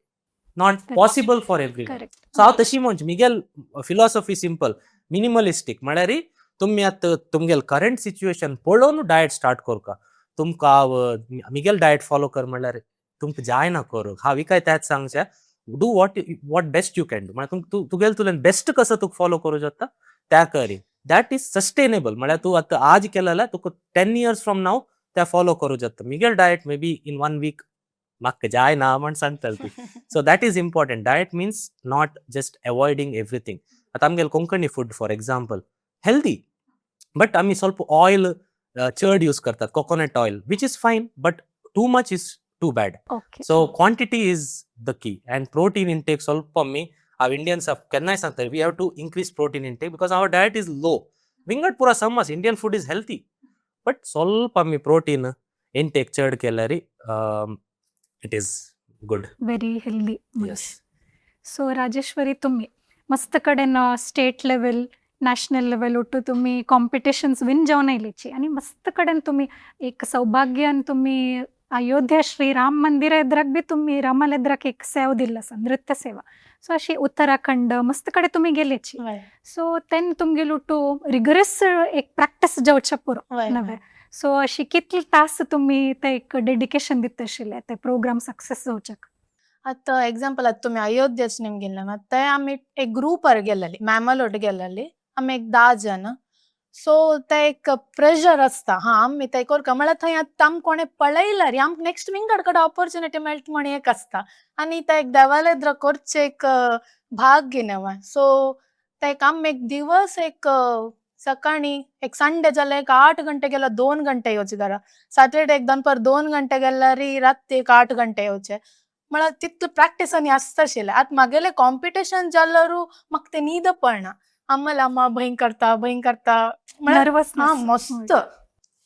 not possible for every. Correct so हांव तशी म्हणचे, मिगेल फिलॉसॉफी सिंपल, मिनिमलिस्टीक. म्हळ्यार तुमी आतां तुमगेल करंट सिच्युएशन पळोवन डायट स्टार्ट करका. तुमकां हांव मिगेल डायट फॉलो कर म्हणल्यार तुमकां जायना करूंक. हांव काय त्याच सांगचें, do what best you can do. म्हळ्यार तूं तुगेल तुल्यान बेस्ट कसो तुका फॉलो करूं शकता त्या करी. That is sustainable. म्हळ्यार तूं आतां आज केलें जाल्यार तुका 10 इयर्स फ्रॉम नाव त्या फॉलो करूं शकता. Miguel diet may be in one week म्हाका जायना म्हण सांगतली ती. So that is important. Diet means not just avoiding everything. आतां आमगेले Konkani food, for example, healthy, but आमी ಸ್ವಲ್ಪ ऑयल चड यूज करतात, coconut oil, which is fine, but too much is too bad. So quantity is the key and protein intake ಸ್ವಲ್ಪ आमी, हांव Indians केन्नाय सांगता, we have to increase protein intake because our diet is low. विंगड पुरा समज Indian food is healthy, but ಸ್ವಲ್ಪ आमी प्रोटीन इंटेक चड केल्यार it is good. Very healthy. Yes. So Rajeshwari, तुम्ही मस्त कडेन स्टेट लेवल, नॅशनल लेवल ಒಟ್ಟು तुम्ही कॉम्पिटिशन्स विन जावन आयलीची आनी मस्त कडेन तुम्ही एक सौभाग्यान तुम्ही अयोध्या श्रीराम मंदिर एद्राक बी तुम्ही रामाल एद्राक एक सेव दिल्लो आसा, नृत्य सेवा. सो अशी उत्तराखंड मस्त कडेन तुमी गेलेची. सो तेन्ना तुमगेलो ಒಟ್ಟು रिगरस एक प्रॅक्टीस जावच्या पुरो नवे. सो अशी कितले तास तुमी ते एक डेडिकेशन दिता आशिल्ले ते प्रोग्राम सक्सेस जावच्याक? आतां एग्जाम्पल, आतां तुमी अयोध्येच निमगिल्ले, ते आमी एक ग्रुपार गेल्लेली, मॅमल गेल्लेली आमी एक 10 जण. सो ते एक प्रेशर आसता, हा, आमी ते करका म्हळ्यार थंय आतां आमकां कोणें पळयल्यार आमकां नेक्स्ट विंगड कडेन ऑपॉर्च्युनिटी मेळटा म्हण एक आसता आनी ते एक देवालेद्र करचें एक भाग्य न्हय. सो ते एक आमी एक दिवस एक सकाळी एक संडे जाल्यार एक 8 घंटे गेल्यार 2 घंटे येवचे घरा, सॅटर्डे एक दनपार 2 घंटे गेल्यार राती एक 8 घंटे येवचे. म्हळ्यार तितले प्रॅक्टीस आनी आसता आशिल्लें. आतां म्हागेलें कॉम्पिटिशन जाल्यारू म्हाका तें न्हीद पडना. आम्हाला अम्मा भंय करता, भंय करता म्हळ्यार. नर्वस. हा, मस्त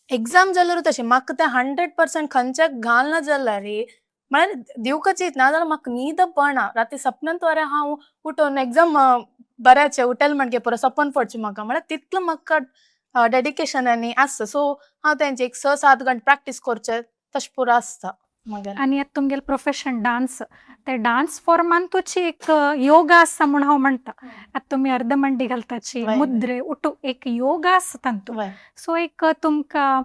एग्जाम जाल्यारू तशें म्हाका तें 100% खंयच्याक घालना जाल्यार, म्हळ्यार दिवकच ना जाल्यार म्हाका न्हीद पडना. राती सपनांत वरे हांव उठोन एग्जाम बऱ्याचें उठेल म्हणगे पुरो सपन पडचें म्हाका. म्हळ्यार तितलो म्हाका डेडिकेशन आनी आसता. सो हांव तेंचे एक 6-7 घंटे प्रॅक्टीस करचें, तशें पुरो आसता मागीर. आनी आतां तुमगेलें प्रोफेशन डान्स, ते डान्स फॉर्मान तुची एक योगा आसा म्हूण हांव म्हणटा. आतां तुमी अर्दमंडी घालताची, मुद्रे उठू एक योगा आसा तातूंत. सो एक तुमकां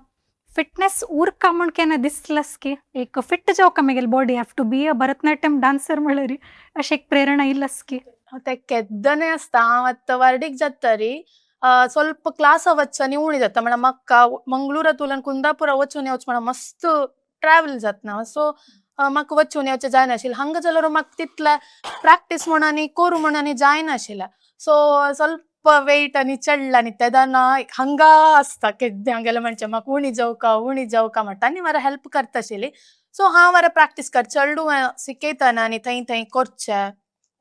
फिटनेस उरका म्हूण केन्ना दिसलास की एक fit जावका मेगेली body, have to be a Bharatanatyam dancer म्हळ्यार अशें एक प्रेरणा इल्लास की? ते केद्दने आसता. हांव आतां वार्डीक जाता री ಸ್ವಲ್ಪ क्लास वचचो आनी उणी जाता. म्हळ्यार म्हाका मंगळुरा तुल्यान कुंदापुरा वचून येवचें म्हळ्यार मस्त ट्रॅवल जातना. सो म्हाका वचून येवचें जायनाशिल्लें. हांगा जाल्यार म्हाका तितलें प्रॅक्टीस म्हण आनी करूं म्हण आनी जायनाशिल्लें. सो ಸ್ವಲ್ಪ वेट आनी चडला आनी तेदना हांगा आसता केद्दें हांगेलें म्हणचें म्हाका उणी जावका, उणी जावका म्हणटा आनी म्हाका हेल्प करता आशिल्ली. सो हांव बरें प्रॅक्टीस कर चेडूं शिकयतना आनी थंय थंय करचें,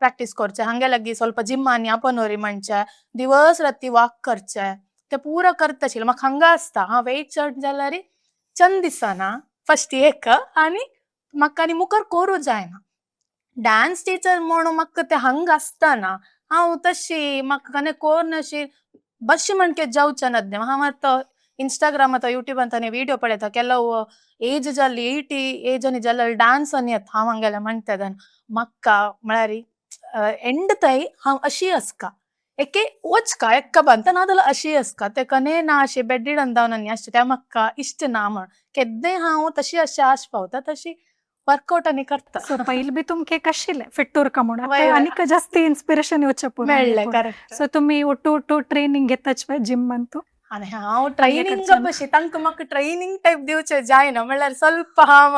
प्रॅक्टीस करचें. हांगे लागीं ಸ್ವಲ್ಪ जिम आनी आपनोरी म्हणचें, दिवस राती वॉक करचें, ते पुरो करता आशिल्लें. म्हाका हांगा आसता हांव वेट चड जाल्यार चंद दिसना फस्ट एक आनी म्हाका आनी मुखार करूं जायना. डान्स टिचर म्हणून म्हाका तें हांगा आसतना हांव तशी म्हाका कने कोन्न अशी बशी म्हणके जावचें ना. हांव आतां इंस्टाग्रामांत, युट्यूबांत आनी विडियो पळयता, ಕೆಲವು ಏಜ್ जाल्ली, 80 ಏಜ್ आनी जाल्यार डान्स आनी येता. हांव हांगेलें म्हणटा तेन्ना म्हाका म्हळ्यार एंड थंय हांव अशी आसका एके वचका एक्का बांदता नाजाल्यार अशी आसका ते कने ना अशें बेडीडन जावन आनी आसचें तें म्हाका इश्ट ना म्हण केद्दें हांव तशी अशें आश पावता, तशी वर्कआउट आनी करता. सो पयलीं बी तुमकां एक आशिल्लें फिट उरका म्हूण. वय. आतां आनीक जास्ती इन्स्पिरेशन येवचें पुरो. मेळ्ळें, करेक्ट. सो तुमी ಒಟ್ಟು ಒಟ್ಟು ट्रेनिंग घेताच पळय जिमान तूं? आनी हांव ट्रेनिंग कडच्यान. बशी तांकां म्हाका ट्रेनिंग टायप दिवचें जायना. म्हळ्यार ಸ್ವಲ್ಪ हांव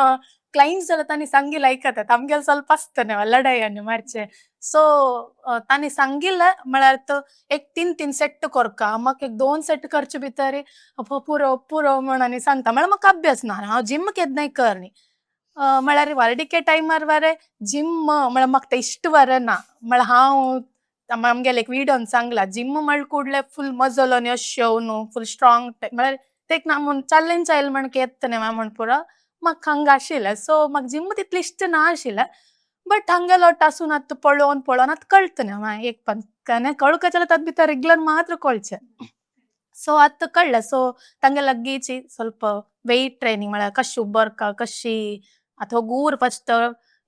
क्लायंट्स जाल्यार तांणी सांगिल्लें आयकतात, आमगेलें ಸ್ವಲ್ಪ आसता न्हय लडाई आनी मारचें. सो तांणी सांगिल्लें म्हळ्यार तो एक तीन तीन सेट करका, म्हाका एक दोन सेट करचे भितर पुरो पुरो म्हण आनी सांगता. म्हळ्यार म्हाका अभ्यास ना, हांव जिम केन्नाय कर न्ही. म्हळ्यार वार्डिके टायमार वरे जिम म्हळ्यार म्हाका तें इश्ट वरे ना. म्हळ्यार हांव आमगेले एक विडियोन सांगला जिम म्हळ ಕೂಡ್ಲೆ ಫುಲ್ ಮಸಲ್ ಅನಿ ಅಶ್ಶವ್ ಫುಲ್ ಸ್ಟ್ರಾಂಗ್ म्हळ्यार ते एक ना म्हूण चॅलेंज आयल म्हण येतने म्हण पुरो म्हाका हांगा आशिल्लें. सो म्हाका जिम तितलें इश्ट ना आशिल्लें, बट हांगेलो आसून आतां पळोवन पळोवन आतां कळटलें मागीर एक पण कळका जाल्यार तातूंत भितर रेगुलर मात्र कळचें. सो आतां कळ्ळें. सो तांगे लागींची ಸ್ವಲ್ಪ ವೆಯ್ಟ್ ಟ್ರೈನಿಂಗ್ म्हळ्यार कशी उबरका कशी आतां गूर फस्ट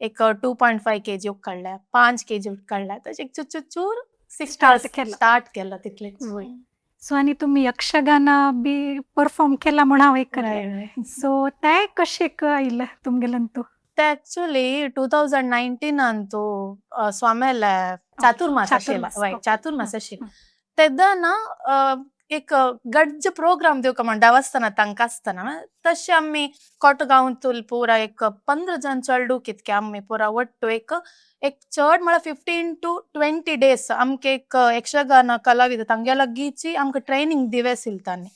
एक 2.5 kg उकडले, 5 kg उकडले, तशें एक चूर चूर सिक्स स्टार्ट केला. स्टार्ट केला तितलेच. वय. सो आनी तुमी यक्षगान बी परफॉर्म केला म्हूण हांव आयकलें. सो तें कशें आयलें तुमगेल्यान तूं? ते एक्चुअली 2019 अंतू स्वामेले चातुर्मास आशिल्लो. चातुर्मास, वय, चातुर्मास आशिल्लो तेन्ना एक गड्ज प्रोग्राम दिवका म्हण देवस्थानात तांकां आसतना तशें आमी कोटगांवांतूल पुरा एक 15 जण चेडूं कितके आमी पुरा वट्टू एक एक चड म्हळ्यार 15 to 20 days आमकां एक यक्षगान कलाविद तांगे लागींची आमकां ट्रेनींग दिवे तांणी.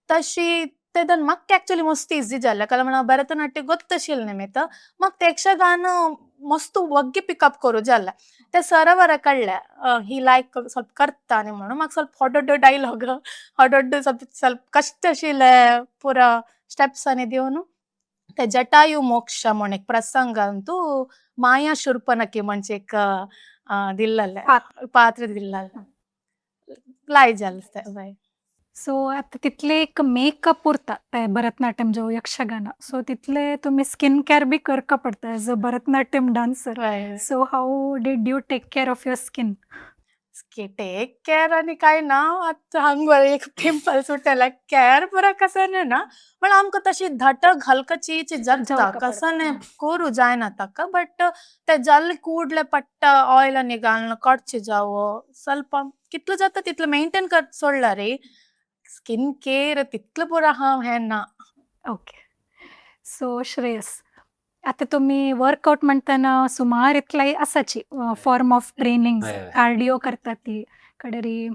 तशी तेदन म्हाका एक्चुअली मस्त इजी जालें, कारण म्हणल्यार भरतनाट्य गोत्तशिल्लें निमित्त म्हाका तें यक्षगान मस्त वग्गी पिकअप करूं जालें. ते सर कळ्ळें ही लायक ಸ್ವಲ್ಪ करता न्ही म्हणून म्हाका ಸ್ವಲ್ಪ ಹೊडೊಡ್ಡು ಡೈಲಾಗ್ ಹೊಡೊಡ್ಡು ಸ್ವಲ್ಪ ಸ್ವಲ್ಪ ಕಷ್ಟ आशिल्लें पुरा स्टेप्स आनी दिवन ते जटायु मोक्ष म्हण एक प्रसंग अंतू माया शूर्पणखी म्हणजे एक दिल्लले पात्र. पात्र दिल्लले लाय जालें तें वय. सो आतां तितले एक मेकअप उरता ते भरतनाट्यम जो यक्षगान, सो तितले तुमी स्किन केअर बी करका पडटा as a Bharatanatyam dancer. वय. So how did you take care of your skin? Take care आनी काय ना, आतां हांग एक पिंपल्स उठ्ठले केअर पुरा कसं ना, पण आमकां तशी धटक हलकची जाता जावका कसं पडटा. करूं जायना ताका, बट ते जाल्ले ಕೂಡ್ಲೆ पट्ट ऑयल आनी घालून काडचे जावो ಸ್ವಲ್ಪ कितलो जाता तितलो मेंटेन कर सोडला रे. स्किन केअर तितलो पुरो आहा हें ना. ओके. सो श्रेयस, आतां तुमी वर्कआउट म्हणटना सुमार इतले आसाची फॉर्म ऑफ ट्रेनिंग. हय, हय. कार्डियो करता ती कडेरी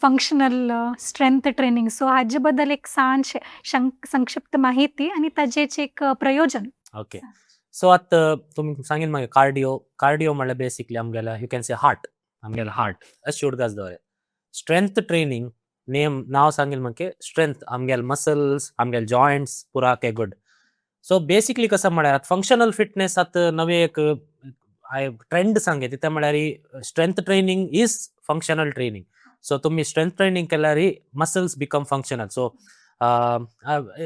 फंक्शनल स्ट्रेंथ ट्रेनिंग, सो हाजे बद्दल एक ल्हानशें संक्षिप्त माहिती आनी ताजेच एक प्रयोजन. ओके, सो आतां तुमी सांगील मागीर कार्डियो. कार्डियो म्हणल्यार बेसिकली आमगेल्या you can say heart, आमगेलो हार्ट अशें उडगास दवरया. स्ट्रेंथ ट्रेनिंग नेम नांव सांगील म्हाका स्ट्रेंथ आमगेले मसल्स, आमगेले जॉयंट्स पुरा के गुड. सो बेसिकली कसं म्हळ्यार फंक्शनल फिटनेस आतां नवे एक ट्रेंड सांगे ते म्हळ्यार strength training is functional training. So तुमी स्ट्रेंथ ट्रेनिंग केल्यार muscles become functional. So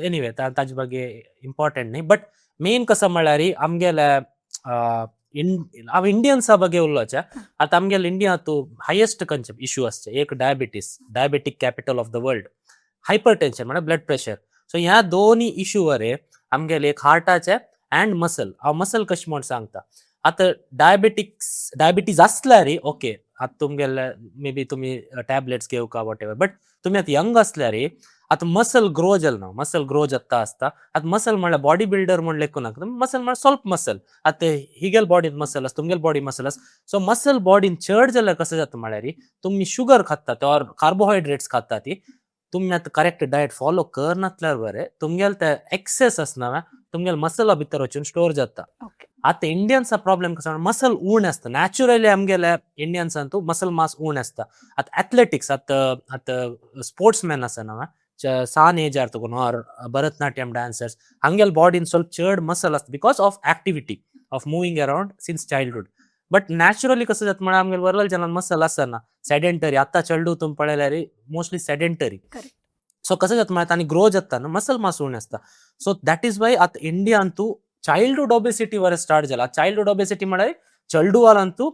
anyway, ताजे ಬಗ್ಗೆ इंपॉर्टंट न्ही, बट मेन कसं म्हळ्यार आमगेले हांव इंडियन्सा ಬಗ್ಗೆ उलोवचें. आतां आमगेले इंडिया हायेस्ट खंयचे इशू आसचे, एक diabetes, diabetic capital of the world, hypertension म्हळ्यार ब्लड प्रेशर. सो ह्या दोनूय इशू रे आमगेले एक हार्टाचे अँड मसल. हांव मसल कशें म्हण सांगता. आतां डायबेटिक्स डायबिटीज आसल्यार ओके, आतां तुमगेले मे बी तुमी टॅबलेट्स घेवका what ever, but तुमी आतां यंग आसल्यार आतां मसल ग्रो जाल ना, मसल ग्रो जाता आसता. आतां मसल म्हणल्यार बॉडी बिल्डर म्हण लेखूं नाका, मसल म्हणल्यार स्वल्प मसल. आतां हिगेल बॉडीन मसल आसा, तुमगेल बॉडी मसल आसा. सो मसल बॉडीन चड जाल्यार कसं जाता म्हळ्यार तुमी शुगर खातात ऑर कार्बोहायड्रेट्स खाता ती तुमी आतां करेक्ट डायट फॉलो करनासल्यार बरें तुमगेले ते एक्सेस आसना तुमगेले मसला भितर वचून स्टोर जाता. आतां इंडियन्सा प्रॉब्लेम कसो, मसल उणें आसता नॅचरली. आमगेले इंडियन्सान मसल मास उणें आसता. आतां एथलेटिक्स आतां आतां स्पोर्ट्समॅन आसा न्हू सान एजार तुका ऑर भरतनाट्यम डान्सर्स, हांगेले बॉडीन ಸ್ವಲ್ಪ चड मसल आसता because of activity of moving around since childhood. But naturally कसं जाता म्हळ्यार आमगेले व्हडले जणांक मसल आसना, सेडेंटरी. आतां चेडूं तुमी पळयल्यार मोस्टली सेडेंटरी. सो कसं जाता म्हळ्यार तांणी ग्रो जाता न्हू मसल मास उणें आसता. सो that is why आतां इंडियान तूं चाइल्डहुड ओबेसिटी वर स्टार्ट जाला. चाइल्डहुड ओबेसिटी म्हळ्यार चेडुवालांतू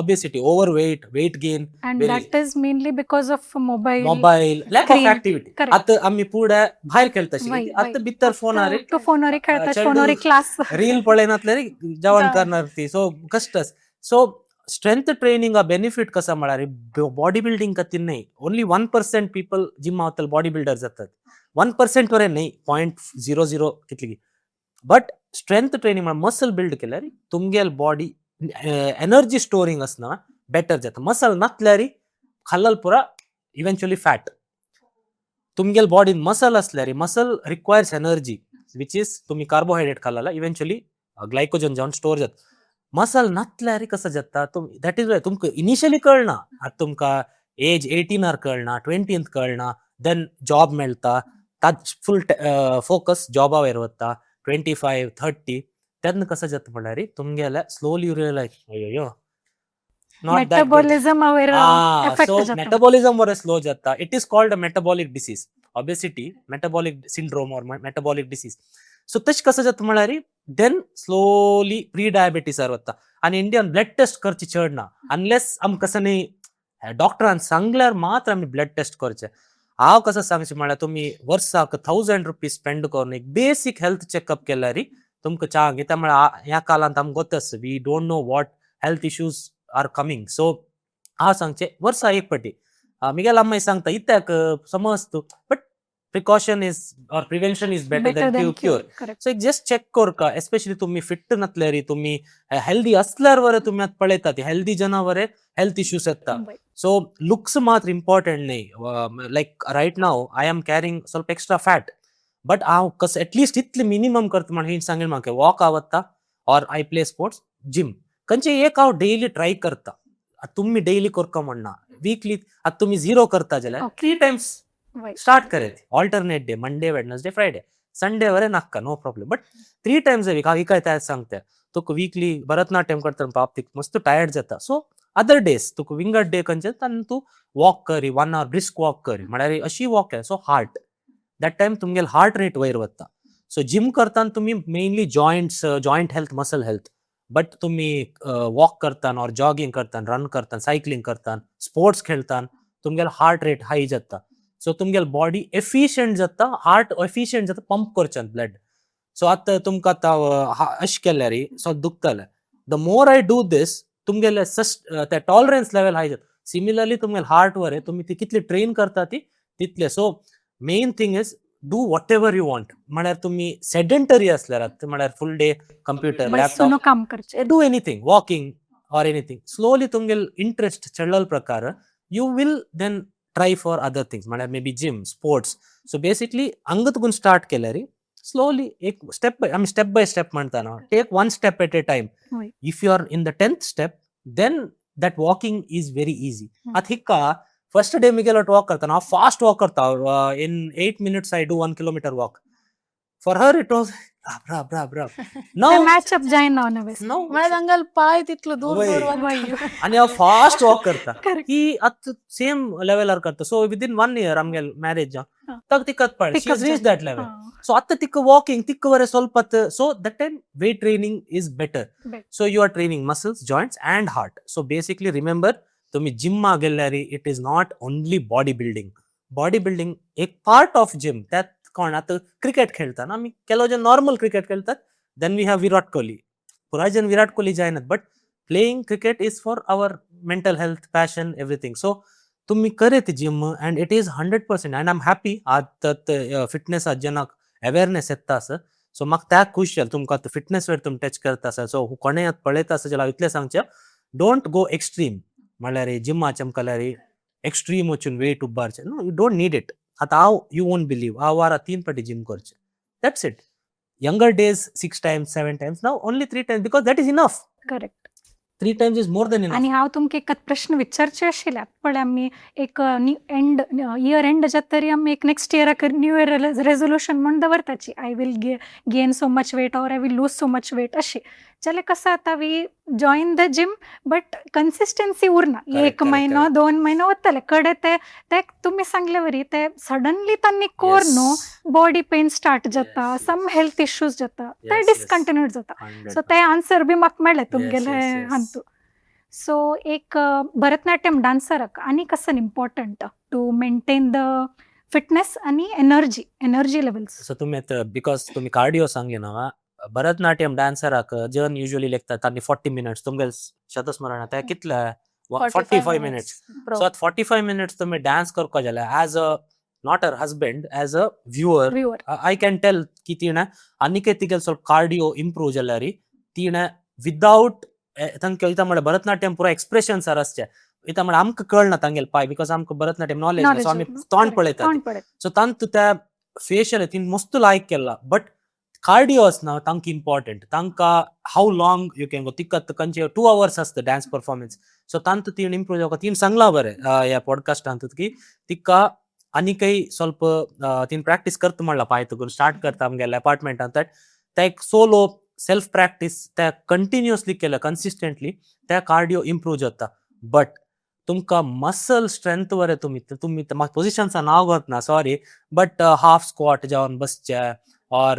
obesity, over weight, weight gain. And that is mainly because of mobile. Mobile, lack of Screen. Activity. आतां आमी फुडें भायर खेळटा, आतां भितर फोनार. तो फोनार खेळटा, फोनार क्लास. रील पळयनासल्यार जेवण करणार ती. सो कश्ट. सो स्ट्रेंथ ट्रेनिंग बेनिफीट कसो म्हळ्यार बॉडी बिल्डिंग खातीर न्हय. ओनली 1% पीपल जिम वतले बॉडी बिल्डर जातात, 1% वरे न्हय, 0.00 कितली. बट स्ट्रेंथ ट्रेनिंग म्हळ्यार मसल बिल्ड केल्यार तुमगेल बॉडी एनर्जी स्टोरिंग आसना बेटर जाता. मसल नासल्यार खाल्लल पुरा इवेंच्युअली फॅट. तुमगेल बॉडीन मसल आसल्यार muscle requires energy, which is तुमी कार्बोहायड्रेट खाल्ला इवेंच्युअली ग्लायकोजन जावन स्टोर जाता. मसल नातल्यार कसो जाता? That is why तुमकां इनिशियली कळना. आतां तुमकां एज 18आर कळना, 20त कळना, then job मेळटा, ताच फूल फोकस जॉबा वयर वता. 25, 30 तेन्ना कसो जाता म्हणल्यार तुमगेले स्लोली you realise, अय्यो, not that good. Metabolism वयर सो एफेक्ट जाता. मेटाबॉलिझम वर स्लो जाता. It is called a metabolic disease, obesity, metabolic syndrome or metabolic disease. So तशें कसं जाता म्हळ्यार then slowly pre डायबिटीसार वता. आनी इंडियन ब्लड टेस्ट करची चड ना, अनलेस आमकां कसं न्ही डॉक्टरान सांगल्यार मात्र आमी ब्लड टेस्ट करचे. हांव कसं सांगचें म्हळ्यार तुमी वर्साक ₹1000 स्पेंड करून एक बेसीक हेल्थ चॅकअप केल्यार तुमकां चांग कित्याक म्हळ्यार ह्या काळांत आमकां गोत आसा, we don't know what health issues are coming. So हांव सांगचें वर्सा एक फावटी. मिगेल अम्माय सांगता इत्याक समज तूं, but precaution is or prevention is better better than than cure. Correct. So एक जस्ट चेक करका, एस्पेशली तुमी फिट नासल्यार, तुमी हेल्दी असल्यार बरें. तुमी आतां पळयतात, हेल्दी जना बरे हेल्थ इश्यूज येता. सो लुक्स मात्र इम्पॉर्टंट न्ही. Like right now I am carrying ಸ್ವಲ್ಪ एक्स्ट्रा फॅट, बट हांव कस एटलिस्ट इतले मिनिमम करता म्हण हिण सांगेल म्हाका वॉक आवडटा or I play sports, gym खंयचे एक हांव डेली ट्राय करता. आतां तुमी डेली करका म्हणना, वीकली. आतां तुमी झिरो करता जाल्यार थ्री टायम्स स्टार्ट करेत, alternate day, Monday, Wednesday, Friday, Sunday वरे नाका, no problem, but three times a week. हांव हिकाय तें सांगता, तुका वीकली भरतनाट्यम करतना पाप तिका मस्त टायर्ड जाता. सो अदर डेज तुका विंगड डे खंयचे तेन्ना तूं वॉक करी, वन our brisk walk करी, म्हळ्यार अशी walk so heart that time तुमगेले हार्ट रेट वयर वता. सो जिम करताना तुमी mainly joints, joint health, muscle health, but तुमी वॉक करताना ऑर जॉगिंग करताना, रन करताना, सायकलिंग करताना, स्पोर्ट्स खेळताना तुमगेले हार्ट रेट हाय जाता. सो तुमगेले बॉडी एफिशियंट जाता, हार्ट एफिशियंट जाता पंप करच्यान ब्लड. सो आतां तुमकां आतां अशें केल्यार सो दुखतलें. The more I do this, तुमगेले सस ते टॉलरन्स लेवल हाय जाता. सिमिलरली तुमगेले हार्ट वर तुमी ती कितली ट्रेन करता ती तितले. So main thing is do whatever you want. म्हळ्यार तुमी सेडेंटरी असल्यार आतां म्हळ्यार फुल डे कंप्युटर, बसून लॅपटॉप, काम करचें. Do anything, walking or anything. Slowly तुमगेले इंट्रस्ट चडल प्रकार you will then try for other things, म्हळ्यार maybe gym, sports. So basically हंग तुकून स्टार्ट केल्यार स्लोली एक स्टेप बाय, आमी स्टेप बाय स्टेप म्हणटा न्हू, take one step at a time. If you are in the 10th step, then that walking is very easy. आतां हिका first day मिगेलो walk करता, हांव फास्ट वॉक करता. In 8 minutes I do 1 kilometer walk. For her it was राब राब राब राब. ते मॅच अप जायना नवे. नो. म्हळ्यार तांकां पांय तितलो दूर दूर वता. आनी हांव फास्ट वॉक करता. करेक्ट ही आतां सेम लेवलार करता. सो विदीन वन इयर आमगेल मॅरेज जावन तिका पळय, she Pick up reach that level. So आतां तिका वॉकिंग तिका बरें ಸ್ವಲ್ಪ. So that time weight training is better. So you are training muscles, joints and heart. So basically remember, तुम्ही जिम्मा गेल्यार it is not only body building. Body building एक part of gym. त्यात कोण आतां क्रिकेट खेळटा ना आमी, ಕೆಲವು जन नॉर्मल क्रिकेट खेळतात. Then we have Virat Kohli. पुराय जन विराट कोहली जायनात, but playing cricket is for our mental health, passion, everything. So तुम्ही करेत gym and it is 100% and I am happy. आतां फिटनेस जेन्ना अवेरनेस येता आसा, सो म्हाका त्या खूश जालें. तुमकां आतां फिटनेस वयर तुमी टच करता आसा. सो कोणेय आतां पळयता आसा जाल्यार हांव इतलें सांगचें, don't go extreme. म्हळ्यार जिमा चमकल्यार एक्स्ट्रीम वचून weight उबारचें, no, you don't need it. आतां हांव, you won't believe, हांव वारा तीन फावटी जिम करचें, that's it. Younger days six times, seven times, now only three times, because that is enough. Correct Three times is more than enough. आनी हांव तुमकां एक प्रश्न विचारचे आशिल्ले. पळय, आमी एक एंड इयर एंड जाता तरी आमी एक नेक्स्ट इयराक न्यू इयर रेजोल्युशन म्हूण दवरताची, I will gain so much weight or I will lose so much weight. अशी जाल्यार कसो जाता, we join the gym but consistency उरना. एक म्हयनो, दोन म्हयनो वतले कडे ते ते तुमी सांगले वरी ते सडनली तांणी कोर न्हू, बॉडी पेन स्टार्ट जाता, सम हेल्थ इश्यूज जाता, ते डिसकंटिन्यूड जाता. सो ते आन्सर बी म्हाका मेळ्ळें तुमगेले हातूंत. सो एक भरतनाट्यम डान्सराक आनी कसं important to maintain the fitness आनी एनर्जी एनर्जी लेवल्स? सो तुमी आतां because तुमी कार्डियो सांगली ना, भरतनाट्यम डान्सराक जन युजली लेखतात तांणी 40 मिनिट्स. तुमगेले शतस्मरण ते कितले? 45 मिनिट्स. सो आतां 45 मिनिट्स तुमी डान्स करपा जाल्यार, as a not her husband, as a viewer, viewer, I can tell की तिणें आनीकय तिगेले ಸ್ವಲ್ಪ कार्डियो इंप्रूव जाल्यार तिणें विदाउट तांकां इता म्हळ्यार भरतनाट्यम पुरा एक्सप्रेशन सर आसचे. इता म्हळ्यार आमकां कळना तांगेले पाय, because आमकां भरतनाट्यम नॉलेज, सो आमी तोंड पळयतात. तोंड पळयतात. सो तांतू त्या फेशियल तिन मस्त लायक केला, बट कार्डिओ आसना तांकां इम्पॉर्टंट. तांकां how long you can go. तिका खंयचे 2 अवर्स आसता डान्स परफॉर्मन्स. सो तांतू तीण इम्प्रूव जावका. तीण सांगला बरें ह्या पॉडकास्टांत की तिका आनीकय ಸ್ವಲ್ಪ तीन प्रॅक्टीस करता म्हणला पांय तुगून स्टार्ट करता आमगेल्या अपार्टमेंटान. ते एक सोलो सेल्फ प्रॅक्टीस त्या कंटिन्युअसली केलं, कन्सिस्टंटली, त्या कार्डिओ इम्प्रूव जाता. बट तुमकां मसल स्ट्रेंथ बरें तुमी तुमी म्हाका पोजिशन्सा नांव घेतना, सॉरी, बट हाफ स्क्वॉट जावन बसचे ऑर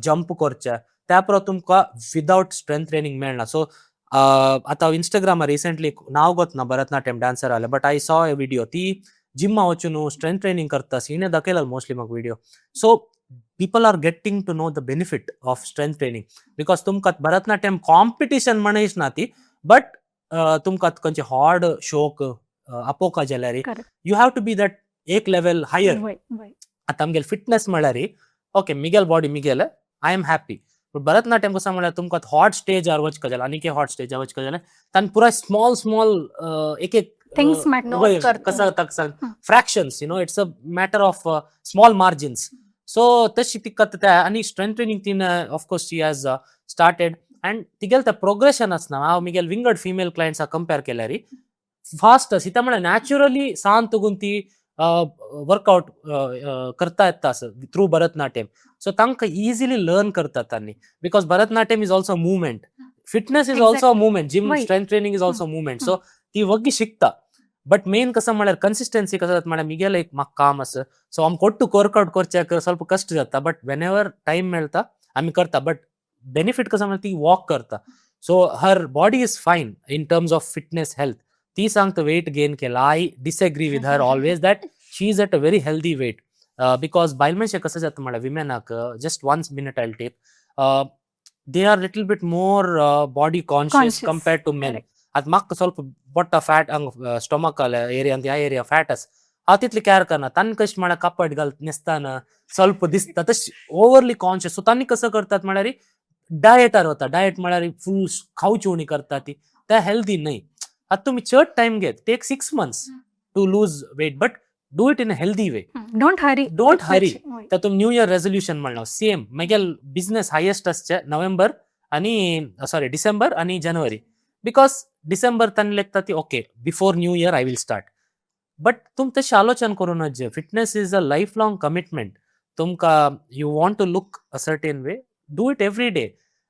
जंप करचे, त्या परत तुमकां विदावट स्ट्रेंथ ट्रेनिंग मेळना. सो आतां इंस्टाग्रामार रिसेंटली, नांव घेतना, भरतनाट्यम डान्सर आले, but I saw a video, ती जिम्मा वचून स्ट्रेंथ ट्रेनिंग करता. हिणें दाखयला मोस्टली म्हाका video. So people are getting to know the benefit of strength training because तुमकां भरतनाट्यम कॉम्पिटिशन म्हणच ना ती, बट तुमकां खंयचे हॉड शोक आपोवका जाल्यार you have to be that एक लेवल हायर. वय वय आतां आमगेले फिटनेस म्हळ्यार okay, Miguel body Miguel, I am happy. But Bharatanatyam कसं म्हळ्यार तुमकां हॉट स्टेजार वचका जाल्यार, आनीक हॉट स्टेजार वचका जाल्यार तांणी पुराय स्मॉल स्मॉल एक एक थिंग्स मॅटर. Note करता. कसं ताका सांग, fractions, it's a matter of small margins. So तशी तिका त्या आनी स्ट्रेंथ ट्रेनिंग तीन, of course she has started and तिगेल ते प्रोग्रेशन आसना. हांव मिगेल विंगड फिमेल क्लायंट्सा कंपेर केल्यार फास्ट आसा. त्या म्हळ्यार नॅचरली सान तुगून ती वर्कआउट करता येता असं थ्रू भरतनाट्यम. सो तांकां इझिली लर्न करतात तांणी because Bharatanatyam is also movement, fitness is also movement, gym strength training is also movement. So ती वग्गी शिकता. बट मेन कसं म्हळ्यार कन्सिस्टन्सी कसं जाता म्हळ्यार मिगेल एक म्हाका काम आसा, सो आमकां ಒಟ್ಟು वर्कआउट करच्याक ಸ್ವಲ್ಪ कश्ट जाता, बट when ever time मेळटा आमी करता. बट बेनिफीट कसं म्हळ्यार ती वॉक करता, so her body is fine in terms of fitness, health. ती सांगता वेट गेन केला. I disagree with her always that she is at a very healthy weight because बायल मनशें कसं जाता म्हळ्यार विमेनाक, just one minute I take, they are little bit more body conscious Conscious. Compared to men. आतां म्हाका ಸ್ವಲ್ಪ పొట్ట fat ಹಂಗ stomach area ಅಂತ ಯಾವ ಏರಿಯಾ ಫ್ಯಾಟ್ ಅಸ್, ಹಾವ್ ತಿತ್ಲಿ ಕೇರ್ करना. तांकां कशें म्हळ्यार कपट घाल न्हेसताना ಸ್ವಲ್ಪ दिसता तशें ओवरली कॉन्शियस. सो तांणी कसं करतात म्हळ्यार डायटार वता. डायट म्हळ्यार फूल खावची उणी करता ती, ते हेल्दी न्हय. आतां तुमी चड टायम घेत, take 6 months to lose weight, but do it in a healthy way. Don't hurry. Don't hurry. तातूंत न्यू इयर रेजोल्युशन म्हणलं सेम. मागीर बिझनेस हायेस्ट आसचे नोव्हेंबर आणि सॉरी, डिसेंबर आणि जानेवारी, because December तांणी लेखता ती okay, before new year I will start. But तुम तशें आलोचन करूं नजे. Fitness is a life long commitment. तुमकां you want to look a certain way, do it every day.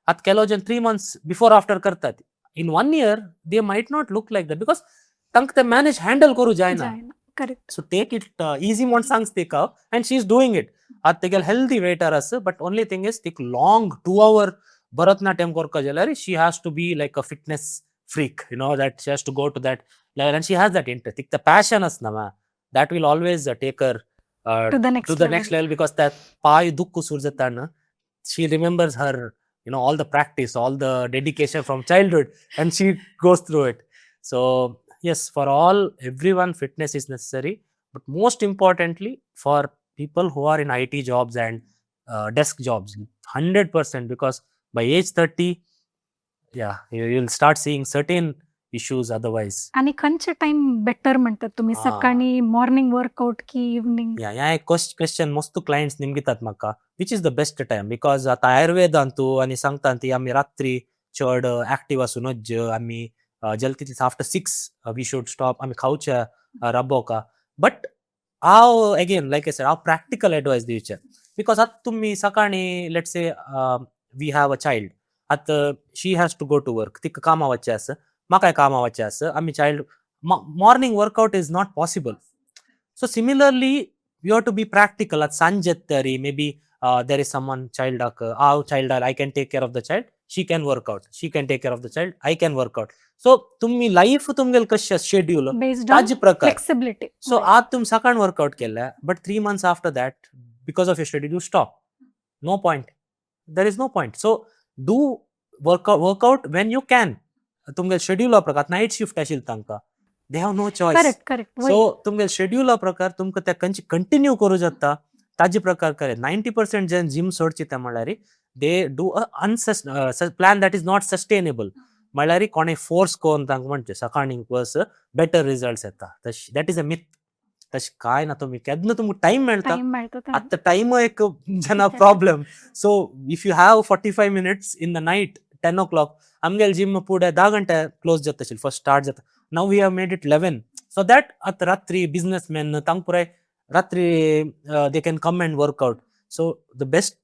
आतां केलो जन 3 मंथ्स बिफोर आफ्टर करतात, in one year they might not look like that because तांकां ते manage handle करूं जायना. Correct so take it easy म्हण सांगस तिका and she is doing it. आतां तेगेले हेल्दी वेटार आसा. बट ओनली थिंग is तिका लॉंग 2 our Bharatanatyam करपा जाल्यार she has to be like a fitness freak that she has to go to that level and she has that interest. तिका passion आसना मा, that will always take her to the next to the next level because that पाय दुःख सुरू जाता ना, she remembers her all the practice, all the dedication from childhood, and she goes through it. So yes, for all, everyone, fitness is necessary, but most importantly for people who are in IT jobs and desk jobs, 100%, because by age 30, yeah, you'll start seeing certain issues otherwise. आणि खंयचे time better म्हणतात तुम्ही? हा. सकाळी morning workout की evening? या, ह्या एक क्वेश्चन मस्त क्लायंट्स निमगितात म्हाका, which is the best time, because आतां आयुर्वेदांतू आनी सांगता ती आमी रात्री चड एक्टीव आसूं नज, आमी जल तितले after 6 we should stop, आमी खावचे राबोवका. बट हांव अगेन, लायक I said, हांव प्रॅक्टिकल एडवायस दिवचें because आतां तुमी सकाळी, let's say we have a child, आतां she has to go to work, तिका कामा वचचें आसा, म्हाकाय कामा वचचें आसा, आमी child, morning workout is not possible. So similarly you have to be practical. आतां सांजे तरी maybe there is someone चायल्डाक, हांव चायल्डाक I can take care of the child, she can workout, she can take care of the child, I can workout. So तुमी life तुमगेले कशें schedule based on ताजे प्रकार. Flexibility. So आज तुमी सकाळ workout केलें, but 3 months after that, because of your schedule, you stop. No point, there is no point. So do workout when you can. तुमगेले शेड्युला प्रकार. Night shift आशिल्ले तांकां, they have no choice. Correct correct so तुमगेले शेड्युला प्रकार तुमकां ते खंयचे continue करूं जाता ताजे प्रकार करे. 90% जन जिम सोडचे ते म्हणल्यार they do a plan that is not sustainable. म्हणल्यार कोणें फोर्स करून तांकां म्हणचे सकाळीं बस, बेटर रिजल्ट्स येता, that is a myth. तशें कांय ना, तुमी केन्ना तुमकां टायम मेळटा. टाइम मेळटा तेन्ना. आतां टायम एक जेन्ना problem. So if you have 45 minutes in the night, 10 o'clock, आमगेले जिम पुढे 10 घंटे क्लोज जाता आशिल्लें, फर्स्ट स्टार्ट जाता. Now we have made it 11, so that आतां रात्री बिजनेसमॅन तांकां पुराय रात्री they can come and workout. So the best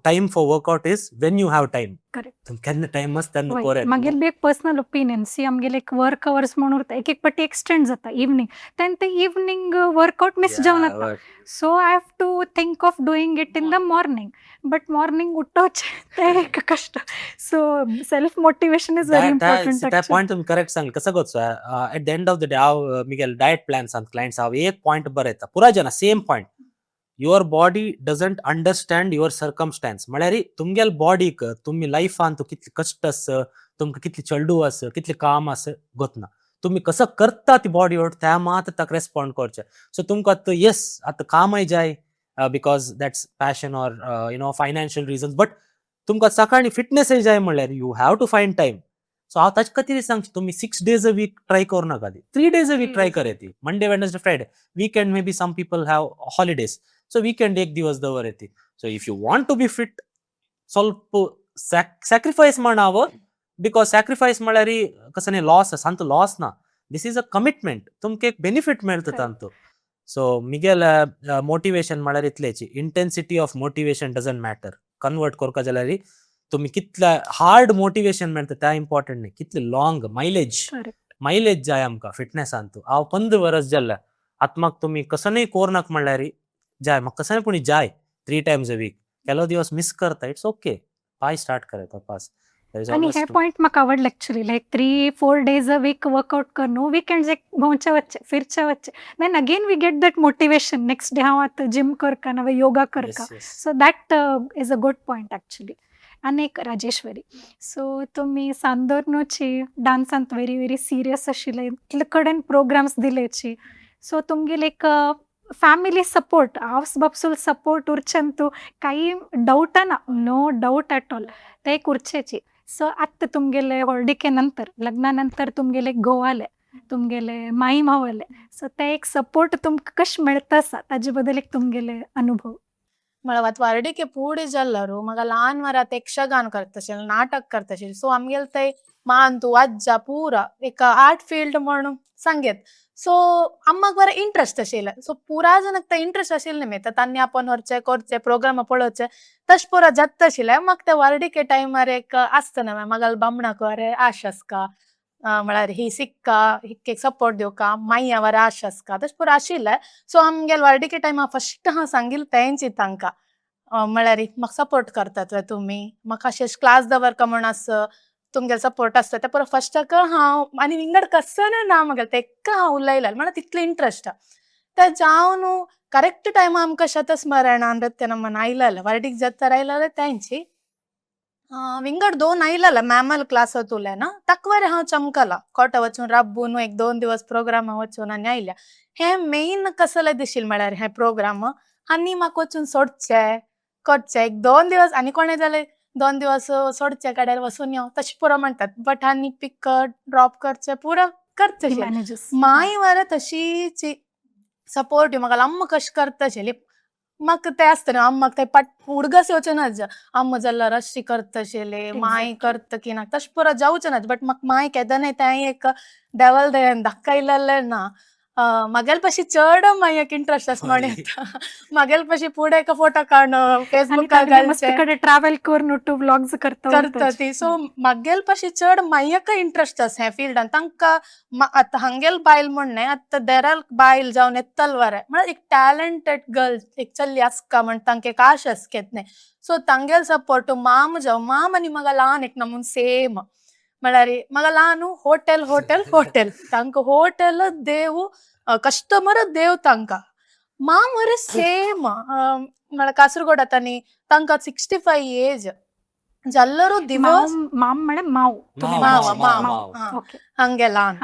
time for workout is when you have time. Correct. केन्ना टायम आसा तेन्ना वय. कोर. मागीर बी एक पर्सनल ओपिनियन, सी, आमगेले एक वर्क अवर्स म्हणून उरता, एक एक पाटी एक्सटेंड जाता इवनींग, तेन्ना ते इवनींग वर्कआउट मिस जावन जाता. So I have to think of doing it in the morning, but morning उठोवचें तें एक कश्ट. So self motivation is very important. त्या पॉयंट तुम्ही करेक्ट सांगले. कसं करचो, at the end of the day हांव मिगेल डायट प्लॅन्स क्लायंट्स हांव एक पॉयंट बरयता पुराय जना same point: your body doesn't understand your circumstance. म्हळ्यार तुमगेल बॉडीक तुमी लायफान तूं कितले कश्ट आस, तुमकां कितले चेडू आस, कितले काम आस गोतना. तुमी कसं करता ती बॉडी वट त्या मात ताका रेस्पॉन्ड करचें. सो तुमकां आतां येस आतां कामय जाय because that's passion or financial reasons, but तुमकां सकाळी फिटनेसय जाय म्हणल्यार you have to find time. So हांव ताचे खातीर सांगता, तुमी 6 days a week try करूं नाका, 3 days a week try कर ती, Monday, Wednesday, Friday. Weekend maybe some people have holidays, so weekend एक दिवस दवर येते. So if you want to be fit, ಸ್ವಲ್ಪ ಸ್ಯಾಕ್ರಿಫೈಸ್ ಮಾಡಾವ, because sacrifice म्हळ्यार कसं न्ही लॉस आसा अंत लॉस ना, this is a commitment. तुमकां एक बेनिफीट मेळटा तांतू. सो मिगेल मोटिवेशन म्हळ्यार इतलेची, intensity of motivation doesn't matter. Convert करका जाल्यार तुमी कितले हार्ड मोटिवेशन मेळटा त्या इम्पॉर्टंट न्ही, कितले लॉंग मायलेज. करेक्ट. मायलेज जाय आमकां फिटनेसान. तूं हांव 15 वर्स जाल्ले आतां म्हाका तुमी कसनय कोरनाक म्हणल्यार जाय म्हाका, कसनय पूण जाय. थ्री टायम्स अ वीक केलो दिवस मिस करता, it's okay. पाय स्टार्ट करता पास. आणि हे पॉइंट म्हाका आवडलं actually, like 3-4 days a week workout कर न्हू, विकेंड्स एक भोंवचे वच्चे, फिरचे वच्चे, then again we get that motivation next day, हांव आतां जिम करका ना योगा करका. So that is a good point actually. आनी एक राजेश्वरी, सो तुमी सांदोरनूची डान्सांत व्हेरी व्हेरी सिरियस आशिल्ले, इतले कडेन प्रोग्राम्स दिलेची. सो तुमगेले एक फॅमिली सपोर्ट, आवस बापसूल सपोर्ट उरचेंतू काही डाऊट ना, नो डाऊट ॲट ऑल, ते एक उरचेची. सो आत्ता तुमगेले व्हडलिके नंतर, लग्ना नंतर तुमगेले घोव आले, तुमगेले माई माव आले, सो ते एक सपोर्ट तुमकां कशें मेळता आसा, ताजे बद्दल एक तुमगेले अनुभव. म्हळ्यार व्हडलिके पुढे जाल्लारू म्हाका ल्हान वरात यक्षगान करताशें, नाटक करताशें. सो आमगेले ते मांतू आज्जा पुरा एक आर्ट फिल्ड म्हणून सांगेत. सो आम्माक बरें इंट्रस्ट आशिल्लें. सो पुरा जणांक ते इंट्रस्ट आशिल्लें न्ही, तांणी आपण व्हरचें करचें, प्रोग्राम पळोवचें, तशें पुरा जाता आशिल्लें. म्हाका ते व्हडलिके टायमार एक आसता म्हाका बामणाक बरें आश आसका, म्हळ्यार ही सिक्का एक सपोर्ट दिवका, मायया बरें आश आसका, तशें पुरा आशिल्लें. सो आमगेले व्हडलिके टायमार फस्ट हांव सांगिल्लें तेंची तांकां, म्हळ्यार म्हाका सपोर्ट करतात वे तुमी, म्हाका अशें क्लास दवरका म्हूण आस, तुमगेलो सपोर्ट आसता ते पुरो फस्टाक हांव आनी विंगड कसना ना म्हागेलें तेका हांव उलयलें, म्हळ्यार तितलें इंट्रस्ट ते जावन करेक्ट टायमा आमकां शतस्मरण नृत्य नमन आयलेलें, वर्डीक जात्तर आयलेलें तेंची. विंगड दोन आयलेलें मॅमल क्लास ना तकवरे हांव चमकला कोटा वचून राब्बून एक दोन दिवस प्रोग्राम वचून आनी आयल्या. हे मेन कसले दिशील म्हळ्यार हे प्रोग्राम आनी म्हाका वचून सोडचे करचे एक दोन दिवस आनी कोणें जाल्यार दोन दिवस सोडचे कडेर वचून यो तशें पुरो म्हणटात, बट आनी पीक ड्रॉप करचे पुरो करचे. मॅनेजर्स. माय मरे तशीची सपोर्टीव म्हाका, अम्मा कशें करता आशिल्ली म्हाका तें आसता न्हू, अम्माक ते पाट उडगास येवचें ना, अम्मा जाल्यार अशी करता आशिल्ली माय करता की ना, तशें पुरो जावचें ना. बट म्हाका माय केदनाय तें एक देवल दयान दाखयलेलें ना. म्हागेले पशी चड मायक इंट्रस्ट आसा म्हण येता म्हागेले पशी फुडें एक फोटो काडून फेसबुकार मस्त घालचें कडे ट्रॅव्हल करून टू व्लॉग्स करता. करता ती. सो म्हागेल पशी चड मायक इंट्रस्ट आसा हे फिल्डान तांकां. आतां हांगेल बायल म्हण न्हय, आतां देराल बायल जावन येतल वरे म्हळ्यार एक टॅलंटेड गर्ल, एक चली आसका म्हण तांकां एक आश आसकेत न्हय. सो तांगेल सपोर्ट माम जावं, माम आनी म्हाका ल्हान एक नमून सेम, म्हळ्यार म्हाका ल्हान हॉटेल हॉटेल हॉटेल, तांकां हॉटेल देव, कस्टमर देव तांकां. माम मरे सेम, म्हळ्यार कासरगोड आतां तांकां 65 एज जाल्लरू दिवस. माम म्हळ्यार माव तुम्ही? माव, माव. माव, हा. ओके. हंगे ल्हान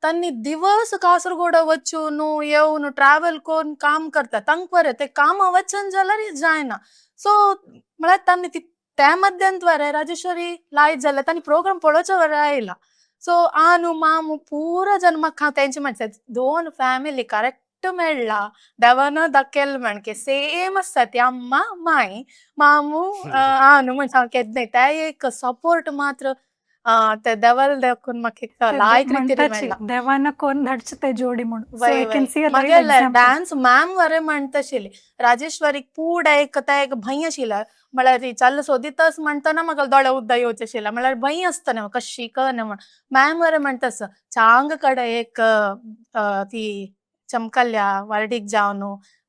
तांणी दिवस कासरगोड वचून येवन ट्रॅव्हल करून काम करता. तांकां बरें ते कामा वचन जाल्यार जायना. सो म्हळ्यार तांणी त्या मध्यांत बरें राजेश्वरी लायत जाल्यार तांणी प्रोग्राम पळोवचो बरें आयला. सो आनु मामू पुरा जण म्हाका तेंचे म्हणटात दोन फॅमिली करेक्ट. हिट्ट मेळ्ळा देवान दाखयल म्हणके सेम आसता ती अम्मा माय मामू आ न्हू म्हण सामकें केन्नाय ते एक सपोर्ट मात्र ते देवाल दाखून म्हाका एक लायक रितीर म्हणताची मेळ्ळा. देवान कोण धाडचे ते जोडी म्हणून. सो वय I can वय सी अ लाईव्ह मागीर एक्झाम्पल. डान्स मॅम वरे म्हणटा आशिल्ली राजेश्वरीक पूड एक ते एक भंय आशिल्ला म्हळ्यार ती चल सोदीतच म्हणटना म्हाका दोळे उद्दा येवचे आशिल्ले म्हळ्यार भंय आसतना म्हाका शिकना म्हण मॅम वरे म्हणटा आसा चांग कडे एक ती चमकल्या वार्डीक जावन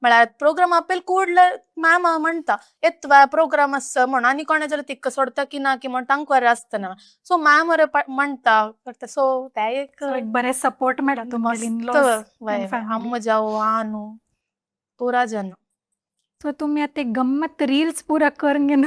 म्हळ्यार प्रोग्राम आपले ಕೂಡ್ಲೆ मॅम म्हणटा येतवा प्रोग्राम आसा म्हण आनी कोणा जाल्यार तिका सोडता की ना की म्हण तांकां वरे आसतना सो मॅम वरे म्हणटा करता सो ते एक सो एक बरे सपोर्ट मेळ्ळा तुमगेले मस्त इन-लॉज वय आनी वय फॅमिली. अम्मा जावं आनु पुरा जन. सो तुमी आतां एक गम्मत रील्स पुरा करून घेवन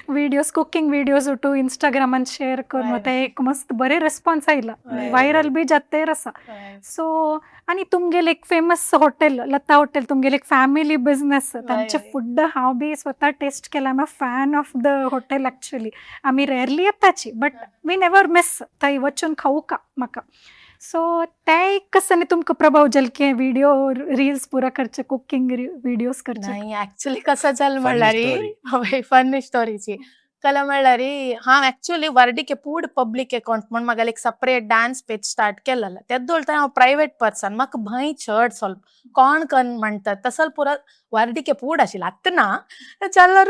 व्हिडियोज कुकिंग व्हिडियोज उठू इंस्टाग्रामान शेअर करून वय ते एक मस्त बरे रिस्पॉन्स आयला वय व्हायरल बी जातेर आसा. वय सो आनी तुमगेले एक फेमस हॉटेल लता हॉटेल तुमगेले एक फॅमिली बिझनेस वय तांचे वय फूड हांव बी स्वता टेस्ट केला. I am a fan of the hotel actually. आमी रेरली येताची बट we never miss थंय वचून खावूका म्हाका. सो ते एक कसं तुमकां प्रभाव जाल की व्हिडिओ रील्स पुरा करचे कुकिंग व्हिडियोज करचे? नाही ऍक्च्युली कसं जालें फनी म्हणल्यार स्टोरी. हय फनी स्टोरीची कला म्हणल्यार हांव ऍक्च्युली वर्डीके पूड पब्लीक अकाउंट म्हण म्हागेलें एक सपरेट डान्स पेज स्टार्ट केलेलें तेदोळ हांव प्रायवेट पर्सन म्हाका भंय चड ಸ್ವಲ್ಪ कोण कन म्हणटात तसल पुरा वर्डीके पूड आशिल्लें आतां ना जाल्यार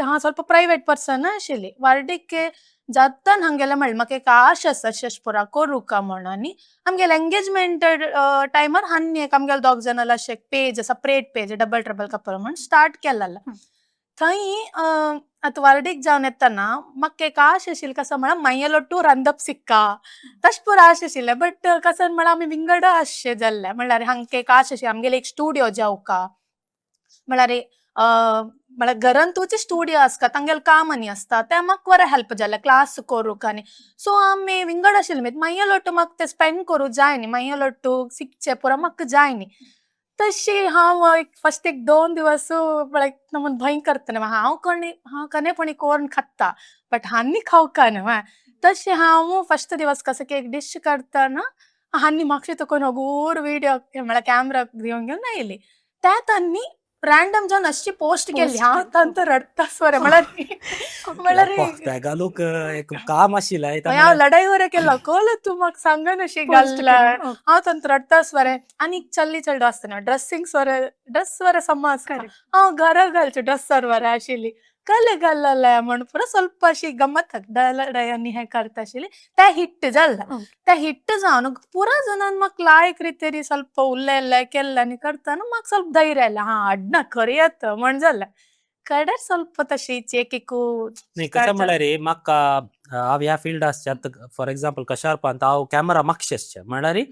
हांव ಸ್ವಲ್ಪ प्रायवेट पर्सन आशिल्ली वर्डीके जातान हांगेलें म्हणलें म्हाका एक आश आसा अशें पुरा करूका म्हण आनी आमगेले एंगेजमेंट टायमार आनी एक आमगेले दोग जाणां अशें एक page separate page double trouble couple म्हण स्टार्ट केलेलें. थंय आतां वर्डीक जावन येतना म्हाका एक आश आशिल्ली कसो म्हळ्यार मायेलोटू रांदप सिक्का तशें पुरो आश आशिल्लें बट कसो म्हळ्यार आमी विंगड आशें जाल्लें म्हळ्यार हांका एक आश आशिल्ली आमगेली एक स्टुडियो जावका म्हळ्यार म्हळ्यार घरान तुजी स्टुडियो आसता तांगेलें काम आनी आसता तें म्हाका बरें हेल्प जालें क्लास करूंक आनी सो आमी विंगड आशिल्ली मागीर म्हाका तें स्पेंड करूं जाय न्ही मागीर शिकचें पुरो म्हाका जाय न्ही तशी हांव एक फस्ट एक दोन दिवस म्हळ्यार नमून भंय करतलें हांव कोणी हांव कनेपणी कोरून खाता बट हांनी खावका न्हू तशें हांव फस्ट दिवस कसो की एक डिश करतना हांनी मातशें तुका हगूर व्हिडियो म्हळ्यार कॅमरा घेवन घेवन आयली त्या तांणी रॅन्डम जावन अशी पोस्ट केली पोस्ट हांव केली. तांकां रडटा स्वरे म्हळ्यार म्हळ्यार तेगालोक एक काम आशिल्लें मागीर हांव लढाई वरे केलो कोल तूं म्हाका सांगन अशी पोस्ट घाल्ला केली. हांव तांकां रडटा स्वरे आनी चल्ली चेडो आसतना ड्रेसिंग स्वरे ड्रेस वरे समा आसता करेक्ट. हांव घरा घालचे ड्रेस्सार वरे आशिल्ली कल घाललें म्हण पुरो ಸ್ವಲ್ಪ अशी गमत लढाई आनी हें करता आशिल्ली तें हिट जाल्लें. तें हिट जावन पुरा जणान म्हाका लायक रितेरी ಸ್ವಲ್ಪ उलयलें केल्लें आनी करतना म्हाका ಸ್ವಲ್ಪ धैर्य आयलें हा अड्ना करयात म्हण जालें कडेर ಸ್ವಲ್ಪ तशी एक एक न्ही कशें म्हळ्यार रे म्हाका हांव ह्या फिल्ड आसचे आतां फॉर एक्झाम्पल कशारपांत हांव कॅमेरा मागशे आसचे म्हळ्यार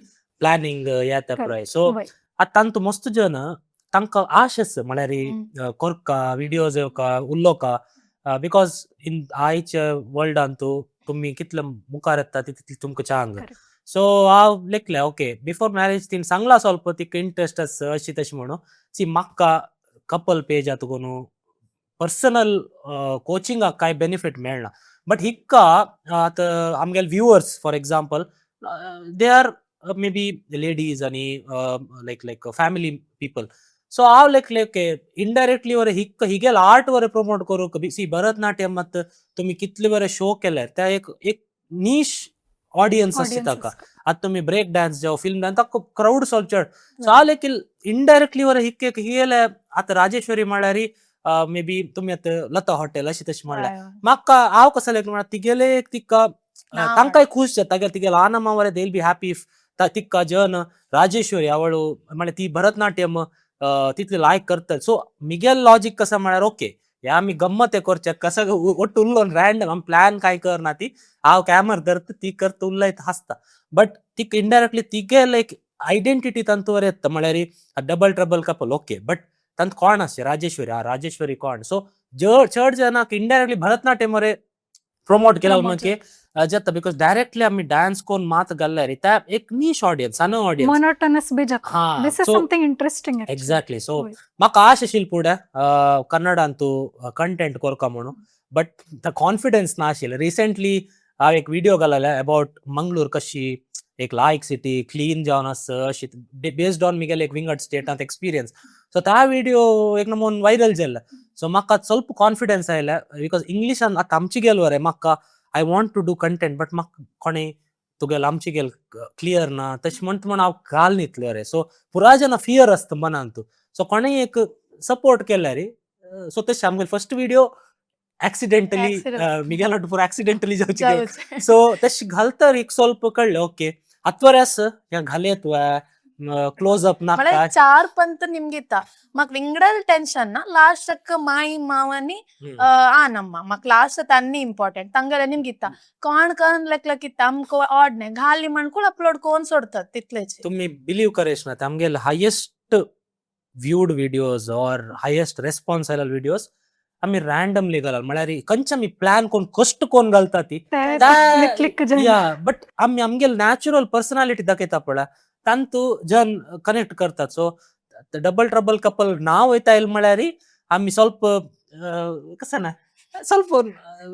प्लॅनिंग येता पळय सो वय. आतां तांतू मस्त जन तांकां आश आसा म्हळ्यार कोरका विडियोज येवका उलोवका because in आयच्या वर्ल्डान तूं तुमी कितले मुखार येता तितले तुमकां चांग. Correct. सो हांव लेखलें ओके बिफोर मॅरेज तिणें सांगलां ಸ್ವಲ್ಪ तिका इंट्रस्ट आसा अशी तशी म्हणून सी म्हाका कपल पेज आतां कोणू पर्सनल कोचिंगाक कांय बेनिफीट मेळना बट हिक्का आतां आमगेले viewers for example they are may be ladies आनी like family people so हांव लेखलें ओके इनडायरेक्टली वर हिक्क हिगेल आर्ट वर प्रमोट करूंक सी भरतनाट्यम मात तुमी कितले बरे शो केले ते एक एक नीश ऑडियन्स आसता ताका. आतां तुमी ब्रेक डान्स जावं फिल्म डान्स ताका क्रावड ಸ್ವಲ್ಪ चड सो हांव लेखील इनडायरेक्टली वर हिक्क एक हिगेले आतां राजेश्वरी म्हळ्यार मे बी तुमी आतां लता हॉटेल अशें तशें म्हणल्यार म्हाका हांव कसो लेखलें म्हळ्यार तिगेले एक तिका नांव तांकांय खूश जाता कित्याक तिगेले आनमा वरे they will be happy if तिका जन राजेश्वरी आवळू म्हळ्यार ती भरतनाट्यम तितले लायक करतात सो मिगेल लॉजीक कसो म्हळ्यार ओके हे आमी गम्मत हें करचें कसो ಒಟ್ಟು उरलो रॅन्डम आमी प्लॅन कांय करना ती हांव कॅमरा धरता ती करता उलयता हांसता बट तिका इनडायरेक्टली तिगेले एक आयडेंटिटी तांतू वर येता म्हळ्यार double trouble couple okay but तांत कोण आसचें राजेश्वरी हा राजेश्वरी कोण सो चड जाणांक इनडायरेक्टली भरतनाट्यम वरे प्रमोट केला Promote म्हणजे जाता because directly आमी डान्स कोन मात घाल्यार त्या एक नीश ऑडियन्स सानो ऑडियन्स मोनोटनस बी जाता. हा this is so something interesting actually. Exactly so वय. म्हाका आश आशिल्ली फुडें कन्नडांतू कंटेंट कोरका म्हणून बट the confidence ना आशिल्लें रिसेंटली हांव एक विडियो घालले अबाउट मंगळूर कशी एक लायक सिटी क्लीन जावन आसा अशी बेस्ड ऑन मिगेले एक विंगड स्टेटांत एक्सपिरियन्स. सो त्या विडियो एक नमून व्हायरल जाल्ले. सो म्हाका ಸ್ವಲ್ಪ कॉन्फिडन्स आयले because इंग्लिशान आतां आमची गेलो रे म्हाका I want to do content, but म्हाका कोणे तुगेल आमची गेल क्लियर ना तशें म्हणटा म्हण हांव घाल न्हितलो रे. सो पुरा जेन्ना फियर आसता मनांत, सो कोणेय एक सपोर्ट केल्यार. सो तशें आमगेले फर्स्ट विडियो एक्सिडेंटली Accident. मिगेलो पुरा एक्सिडेंटली जावची. जावचे. सो तशें घालतर एक ಸ್ವಲ್ಪ कळ्ळें, ओके आत्वर आस हें घालयत क्लोज अप नाका. म्हळ्यार चार पंत निमगिता म्हाका विंगडल टेन्शन ना लास्टाक माई मावानी. आनम्मा म्हाका लास्ट तन्नी इम्पॉर्टंट तांगेले निमगिता कोण करून लेकलकिता आमकां ऑडने घाली म्हणकूळ अपलोड कोण सोडतात तितलेच. तुम्ही बिलीव करेश ना, आमगेले highest viewed videos or highest response आयलेले विडियोज आमी रँडमली घालाल. म्हळ्यार खंयचे आमी प्लॅन कोण कश्ट कोण घालता ती क्लिक. या, बट आमी आमगेले नॅचरल पर्सनालिटी दाखयता पळय, तांतू जन कनेक्ट करतात. सो डबल ट्रबल कपल नाव वयता येयल म्हळ्यार आमी ಸ್ವಲ್ಪ कसं ना ಸ್ವಲ್ಪ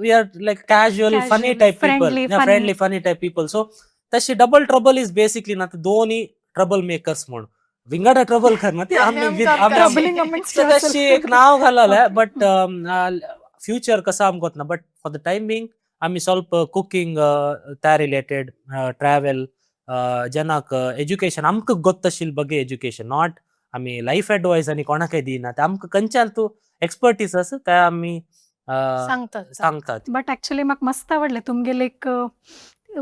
we are like casual, funny Casual, type people. Friendly, funny. Friendly, funny type people. So तशी डबल ट्रबल is basically ना दोन्ही ट्रबल मेकर्स म्हणून विंगड ट्रबल करना ती आमी आमी आमकां Troubling amongst So yourself. तशी एक नाव घालले, बट फ्युचर कसं आमकां ना, but for the time being आमी ಸ್ವಲ್ಪ कुकिंग त्या रिलेटेड, ट्रॅव्हल, जनाक एज्युकेशन आमकां गोत्त आशिल्ले बगे एज्युकेशन, not आमी लायफ एडवायस आनी कोणाकय दिना. ते आमकां खंयच्यान तूं एक्सपर्टीस आसा ते आमी सांगतात. सांगतात. बट ऍक्च्युली म्हाका मस्त आवडलें तुमगेले एक,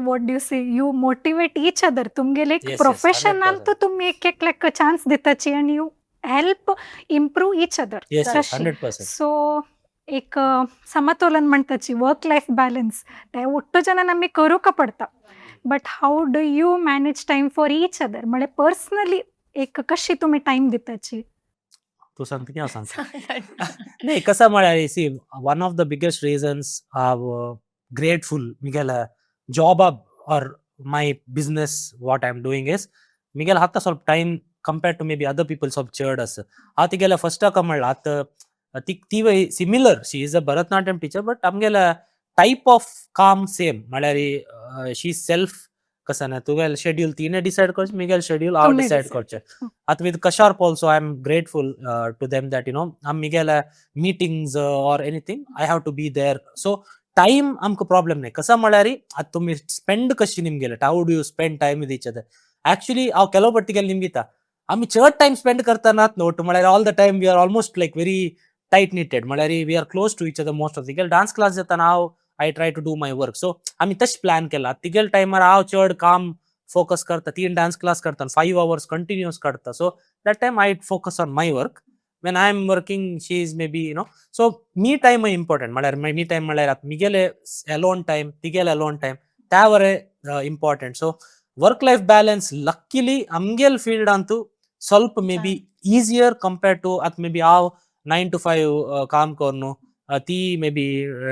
what do say, you motivate each other. तुमगेले एक Yes, प्रोफेशनान 100%. तुमी एक एकल्याक चान्स दिताची आनी you help improve each other. Yes, तशी. 100%. सो एक समतोलन म्हणटाची वर्क लायफ बॅलन्स ते ಒಟ್ಟು ಜನ ನಮಗೆ करूंक पडटा, but how do you manage time for each other? म्हळ्यार पर्सनली एक कशी तुमी टायम दिताची? तूं सांगता की हांव सांगता? नाही, कसं म्हळ्यार, see, one of the biggest reasons हांव ग्रेटफूल मिगेले job or my business, what I am doing is मिगेले हाता ಸ್ವಲ್ಪ time compare to maybe other people ಸ್ವಲ್ಪ चड आसा. हांव तिगेले फर्स्टाक म्हणलां आतां ती ती similar, she is a Bharatanatyam teacher, but आमगेले टायप ऑफ काम सेम. म्हळ्यार शी सेल्फ कसं ना तुगेले शेड्यूल तिणे डिसायड करचें, मिगेले शेड्यूल हांव तुमी डिसायड decide. करचें. आतां with Kasharp also, I am grateful to them that आम मिगेले meetings or anything, I have to be there. So time आमकां प्रॉब्लेम नाही. कसं म्हळ्यार आतां तुमी स्पेंड कशी निमगेले, how do you spend time with each other? Actually हांव ಕೆಲವು ಪಟ್ಟಿಗೆಲ್ಲ ನಿಮ್ಗಿತ आमी चड टायम स्पेंड करतानात नोट. म्हळ्यार all the time we are almost like very tight knitted. म्हळ्यार we are close to each other most of. तिगेले dance class जाताना हांव I try to do my work. So आमी तशें प्लॅन केला. तिगेले टायमार हांव चड काम फोकस करता, तीन डान्स क्लास करता, 5 आवर्स कंटिन्युअस काडटा. So that time I focus on my work. When I am working, she is maybe so me time important. म्हळ्यार मी टायम म्हळ्यार आतां मिगेले एलोन टायम, तिगेले एलोन टायम त्या बरें important. So work life balance luckily आमगेल फिल्डांतू ಸ್ವಲ್ಪ may be easier compare to आतां मे बी हांव 9 टू 5 काम करून, ती मे बी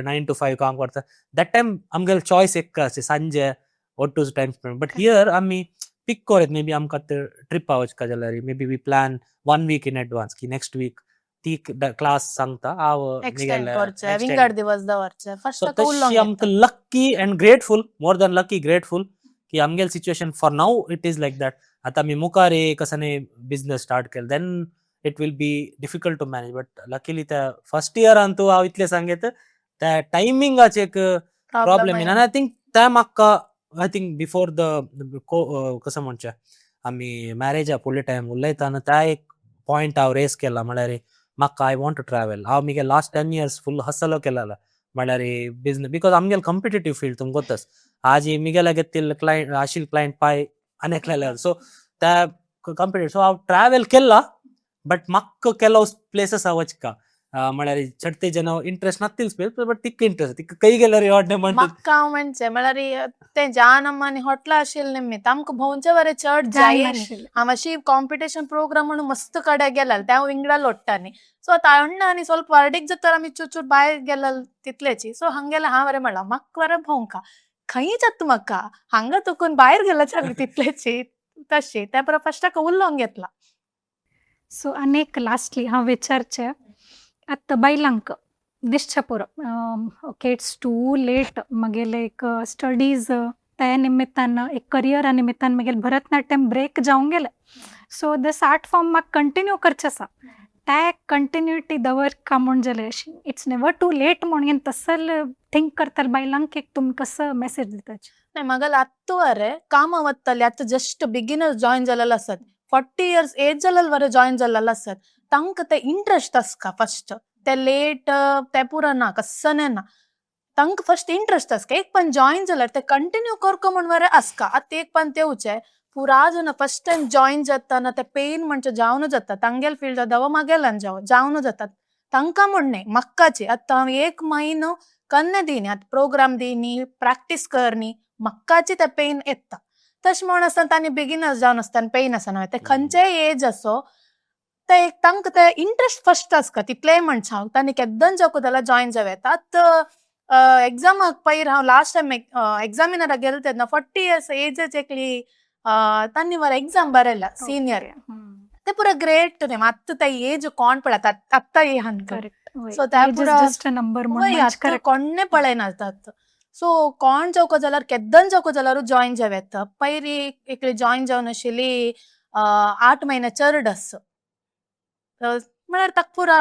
9 टू 5 काम करता. That time आमगेले चॉयस एक आसता सांजे what to time spend, but here आमी पिक करत मे बी आमकां ट्रिपा वचका जाल्यार maybe we plan one week in advance की नेक्स्ट वीक ती क्लास सांगता हांव एक्सटेंड करचे, विंगड दिवस दवरचे. सो फर्स्ट तशी आमकां lucky and grateful, more than lucky, grateful की आमगेले situation for now it is like that. आतां आमी मुखार एक कसाने बिजनेस स्टार्ट केले, then it will be difficult to manage, but luckily त्या फर्स्ट इयरान तूं हांव इतलें सांगेत, त्या टायमिंगाचे एक प्रॉब्लेम येना. आनी I think त्या म्हाका I think before the कसं म्हणचें आमी मॅरेजा फुडले टायम उलयतना त्या एक पॉयंट हांव रेस केला. म्हळ्यार म्हाका I want to travel. हांव मुगे लास्ट 10 इयर्स फूल हसल केलेला, म्हळ्यार बिजनेस, because आमगेले कॉम्पिटेटीव फील्ड तुमकां गोत्तस आज मिगेले घेतिल्ले क्लायंट आशिल्ले क्लायंट पाय आनी सो त्या कॉम्पिटेटिव. सो हांव ट्रॅवल केला, बट म्हाका ಕೆಲವು प्लेसीस हांव वचका. म्हळ्यार चडते जन interest नातील space, but tikka interest tikka कೈ गेल्यार वाटणे म्हणटा. म्हाका हांव म्हणचे म्हळ्यार तें जानम आनी हॉटला आशिल्लें निमित्त आमकां भोंवचे बरें चड जाय. नाशिल्लें. हांव अशी कॉम्पिटिशन प्रोग्राम म्हणून मस्त कडेन गेलेल त्या विंगडा लोट्टानी. सो आतां अण्णा आनी ಸ್ವಲ್ಪ वार्डीक जाता आमी चुचूर भायर गेलेल तितलेची. सो हांग गेल्यार हांव बरें म्हणलां म्हाका बरें भोंवका खंय जाता म्हाका हांगा तुकून भायर गेल्या चालू तितलेची तशी त्या बरोबर फस्टाक उलोवंक घेतला. सो आनी एक लास्टली हांव विचारचें आतां बायलांक दिसचें पुरो, okay, it's too late, म्हगेले एक स्टडीज त्या निमित्तान एक करियरा निमित्तान मागीर भरतनाट्यम ब्रेक जावंक गेलें. सो दीस आर्ट फॉर्म म्हाका कंटिन्यू करचें आसा. त्या कंटिन्युटी दवरका म्हूण जालें अशी it's never too late म्हणून तसल थिंक करतले बायलांक एक तुमी कसो मॅसेज दिताची? नाही, म्हाका आत्तू अरे कामां वत्तले, आतां जस्ट बिगिनर जॉईन जालेले आसात, 40 इयर्स एज जालेले वरे जॉईन जालेले आसात, तांकां ते इंट्रस्ट आसका फर्स्ट. ते लेट ते पुरो ना, कस्सने ना. तांकां फर्स्ट इंट्रस्ट आसका. एक पण जॉईन जाल्यार ते कंटिन्यू करको म्हण वरे आसका. आतां एक पण तेवचे पुरा जाण फर्स्ट टायम जॉईन जाताना ते पेन म्हणजे जावन जाता. तांगेल फील्ड जाता वा मागेल्यान जावं जावन जातात. तांकां म्हण न्ही, म्हाकाची आतां हांव एक म्हयनो कन्ने दिनी, आतां प्रोग्राम दिनी, प्रॅक्टीस करनी, म्हाकाची ते पेन येता. तशें म्हण आसतना तांणी बिगिनर्स जावन आसतना पेन आसना. ते खंयचेय एज असो, ते एक तांकां ते इंट्रस्ट फर्स्ट आसता. तितलेंय म्हणचे हांव तांणी केद्दन जावं जाल्यार जॉईन जावं येता. आतां एग्जामाक पयर हांव लास्ट टायम एग्जामिनराक गेले तेन्ना 40 इयर्स एजच एकली तांणी बरें एग्जाम बरयला, सिनियर. ते पुरा ग्रेट न्ही. आतां ते एज कोण पळयता आत्तां हे हांकां. करेक्ट. So त्या पुरा जस्ट नंबर वय म्हणून. आतां कोण्णे पळयना आतां. सो कोण जावको जाल्यार, केद्दन जावको जाल्यार जॉईन जावं येता. पयरी एकली जॉईन जावन आशिल्ली, 8 म्हयने चड आस. म्हळ्यार ताका पुरा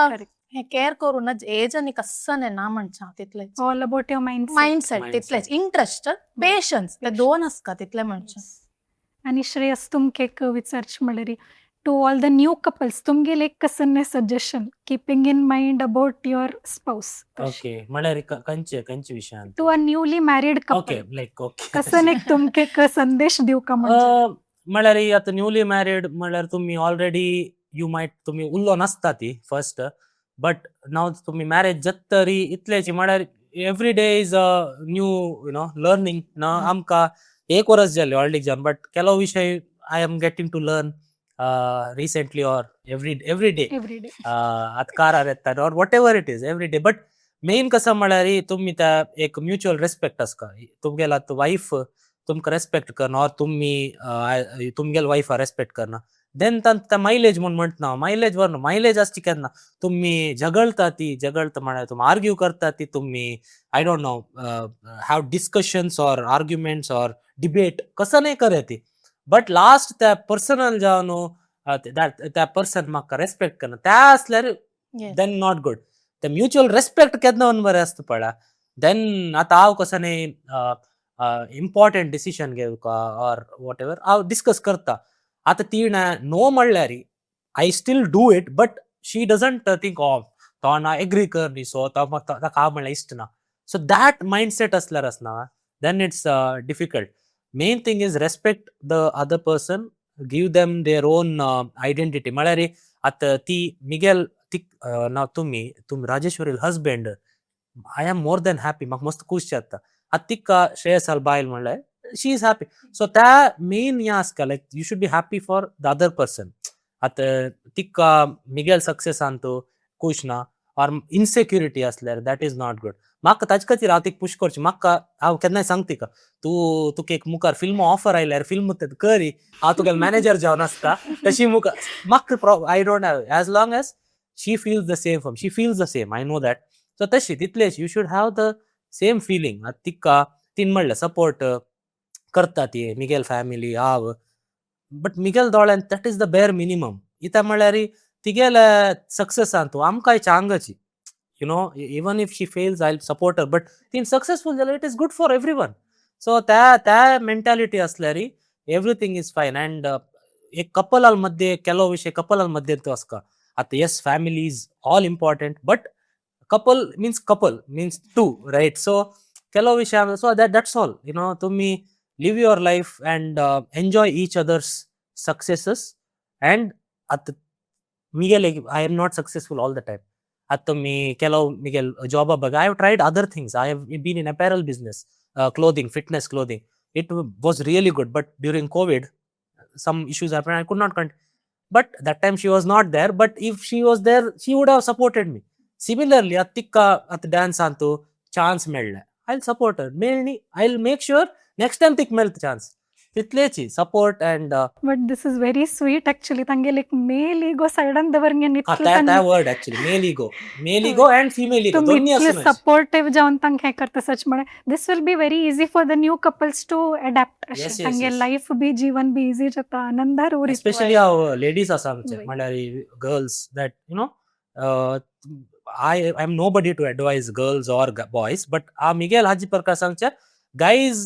हे केअर करूं नज. एज आनी कस्सने ना म्हणचे हांव तितलेंच. All about your mind. Mindset. Mindset. तितलेंच. इंट्रस्ट, पेशन्स, ते दोन आसता, तितलें म्हणचे. आनी श्रेयस, तुमकां एक विचारचें म्हणल्यार to all the new couples तुमगेले एक कसलें suggestion, keeping in mind about your spouse? Okay, म्हळ्यार खंयचे विशयान? To a newly married couple. Like okay. कसन एक तुमकां एक संदेश दिवका म्हणजे? म्हळ्यार आतां न्यूली मॅरीड म्हळ्यार तुमी ऑलरेडी you might तुमी उल्लो नासता ती फर्स्ट, बट नाव तुमी मॅरेज जाता तरी इतलेची म्हळ्यार every day is a new learning ना. आमकां एक वर्स जालें ऑलरेडी जावन, बट ಕೆಲವು विशय I am getting to learn recently or every day. Every day. आतां कारार येता or whatever it is, every day. But main कसं म्हळ्यार तुमी त्या एक म्युच्युअल रेस्पेक्ट आसता. तुमगेला वायफ तुमकां रेस्पेक्ट करना ऑर तुमी तुमगेल वायफा रेस्पेक्ट करना, then त्या मायलेज म्हूण म्हणटा, मायलेज व्हरना. मायलेज आसची केन्ना तुमी झगडता ती, झगडता म्हळ्यार तुमी आर्ग्यू करता ती, तुमी, I don't know, have discussions or arguments or debate कसं नाही करे ती, बट लास्ट त्या पर्सनल जावन त्या पर्सन म्हाका रेस्पेक्ट करना त्या असल्यार then not good. ते म्युच्युअल रेस्पेक्ट केन्ना बरें आसता पळय, then आतां हांव कसं न्ही इम्पॉर्टंट डिसिशन घेवका ऑर what ever, हांव डिस्कस करता. आतां ती नो म्हणल्यार I still do it, but she doesn't think of तो ना एग्री कर न्ही. सो तो ताका हांव म्हणल्यार इश्ट ना. सो that mindset आसल्यार आसना, then it's difficult. Main thing is respect the other person, give them their own identity. म्हळ्यार आतां ती मिगेल ती ना तुमी तुमी राजेश्वरील husband, I am more than happy. म्हाका मस्त खूश जाता. आतां तिका श्रेयसाल बायल म्हणल्यार she is happy. So त्या मेन हें आसता, like you should be happy for the other person. आतां तिका मिगेल सक्सेसान तूं खूश ना ऑर इनसेक्युरिटी आसल्यार that is not good. म्हाका ताजे खातीर हांव तिका पुश करचें. म्हाका हांव केन्नाय सांगता तिका, तूं तुका एक मुखार फिल्म ऑफर आयल्यार फिल्म करी, हांव तुगेलो मॅनेजर जावन आसता. तशी मुखार म्हाका I don't have, as long as she feels the same from she feels the same, I know that. So तशी तितलेच you should have the same feeling. आतां तिका तीन म्हणलें सपोर्ट करता ती मिगेल फॅमिली हांव, बट मिगेल दोळ्यान that is the bare minimum. कित्याक म्हळ्यार तिगेले सक्सेसान तूं आमकांय चांगची, even if she fails, I support her, but तीन सक्सेसफूल जाल्यार it is good for everyone. So त्या त्या मेंटॅलिटी असल्यार एवरीथींग is fine. And एक कपलाल मध्ये ಕೆಲವು विषय कपलाल मध्ये तो आसता. आतां yes, family is all important, but couple means two, right? So ಕೆಲವು ವಿಷಯ, so that's all. तुम्ही live your life and enjoy each other's successes. And आतां Miguel I am not successful all the time. आतां मी ಕೆಲವು Miguel जॉबा बघ, I have tried other things. I have been in apparel business, clothing, fitness clothing. It was really good, but during COVID some issues happened, I could not continue. But that time she was not there, but if she was there, she would have supported me. Similarly, आतां तिका आतां dance Antu chance मेळ्ळें, I will support her. मेळ्ळी, I will make sure next time तिका मेळटा chance. तितलेची support and But this is very sweet actually. तांगेले एक mail ego सायडान दवरंगे त्या word actually male ego, male ego and female ego तुम्ही दोन्ही इतले आसून. सपोर्टिव्ह जावन तांकां हें करता सच म्हळ्यार this will be very easy for the new couples to adapt. अशें तांगे life B Jeevan be easy जाता, आनंदार उरित. एस्पेशली हांव लेडीज आसा आमचे, वय. म्हणल्यार girls that I am nobody to advise girls or boys, but आ मिगेल हाजी प्रकार सांगचे, guys,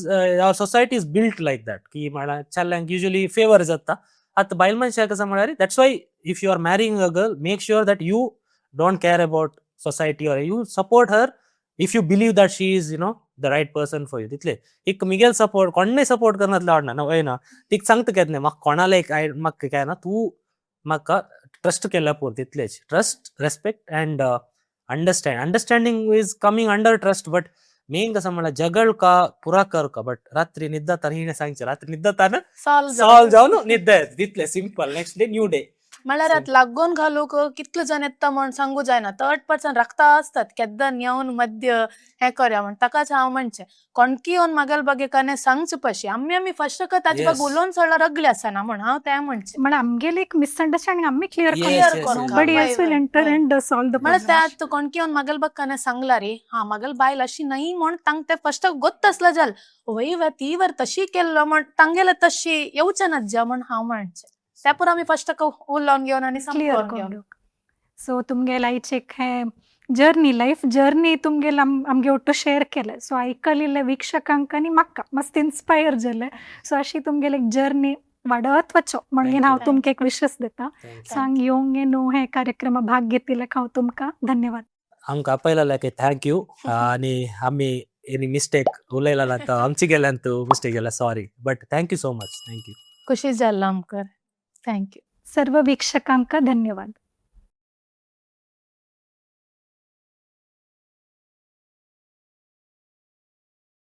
our society is built like that की म्हळ्यार चल्यांक युजली फेवर जाता. आतां बायल मनशाक कसं म्हळ्यार, that's why if you are marrying a girl, make sure that you don't care about society or you support her if you believe that she is the right person for you. तितले एक Miguel support, कोणय support करनातले आवडना ना, वय ना, तिका सांगता केन्ना म्हाका कोणाले एक म्हाका काय ना, तूं म्हाका ट्रस्ट केल्या पुरो, तितलेच. Trust, respect and understand. Understanding is coming under trust, but main कसं म्हणल्यार जगळ का पुरा कर का, बट रात्री निद्दाताना हिणें सांगचें, रात्री निद्दाताना सॉल्व. सॉल्व जावन निद्दा येता, तितलें simple. Next day, new day. म्हळ्यार आतां लागून घालूंक कितले जण येता म्हण सांगू जायना. थर्ड पर्सन राखता आसतात केद्दां येवन मध्य हें करया म्हण. ताकाच हांव म्हणचें, कोणकी येवन म्हागेले बगेकाने सांगचे पशी आमी आमी फस्ट ताजे बाग उलोवन सोडल्यार अगले आसना म्हण हांव तें म्हणचें. म्हळ्यार आमगेले एक मिसअंडरस्टँडिंग आमी क्लियर Clear करूंक, करूंक. Nobody else will enter and solve the म्हळ्यार ते आतां कोणकी येवन म्हागेले बगकाने सांगला रे, हा म्हागेले बायल अशी न्हय म्हण तांकां तें फस्ट गोत्त आसलें जाल वय वे ती वर तशी केल्लो म्हण तांगेले तशी येवचें ना ज्या म्हण हांव म्हणचें. तें पुरो आमी फस्ट उलोवन घेवन आनी क्लियर समजोवन घेवन. करूंक. सो तुमगे आयचे एक हें जर्नी, लायफ जर्नी तुमगेले आमगे ಒಟ್ಟು शेअर केलें. सो आयकलिल्ले वीक्षकांक आनी म्हाका मस्त इन्स्पायर जालें. सो अशी तुमगेले एक जर्नी वाडत वचो म्हणून Thank हांव you. तुमकां एक विश्वास दिता. सांग येवंक न्हू हे कार्यक्रमा भाग घेतिल्ल्याक हांव तुमकां धन्यवाद. आमकां आपयलेल्याक thank you. आनी आमी एनी मिस्टेक उलयला तर आमची गेल्यान तूं मिस्टेक जाल्यार sorry, but thank you so much, thank you. खुशी जाल्लो आमकां, thank you. सर्व वीक्षकांक धन्यवाद.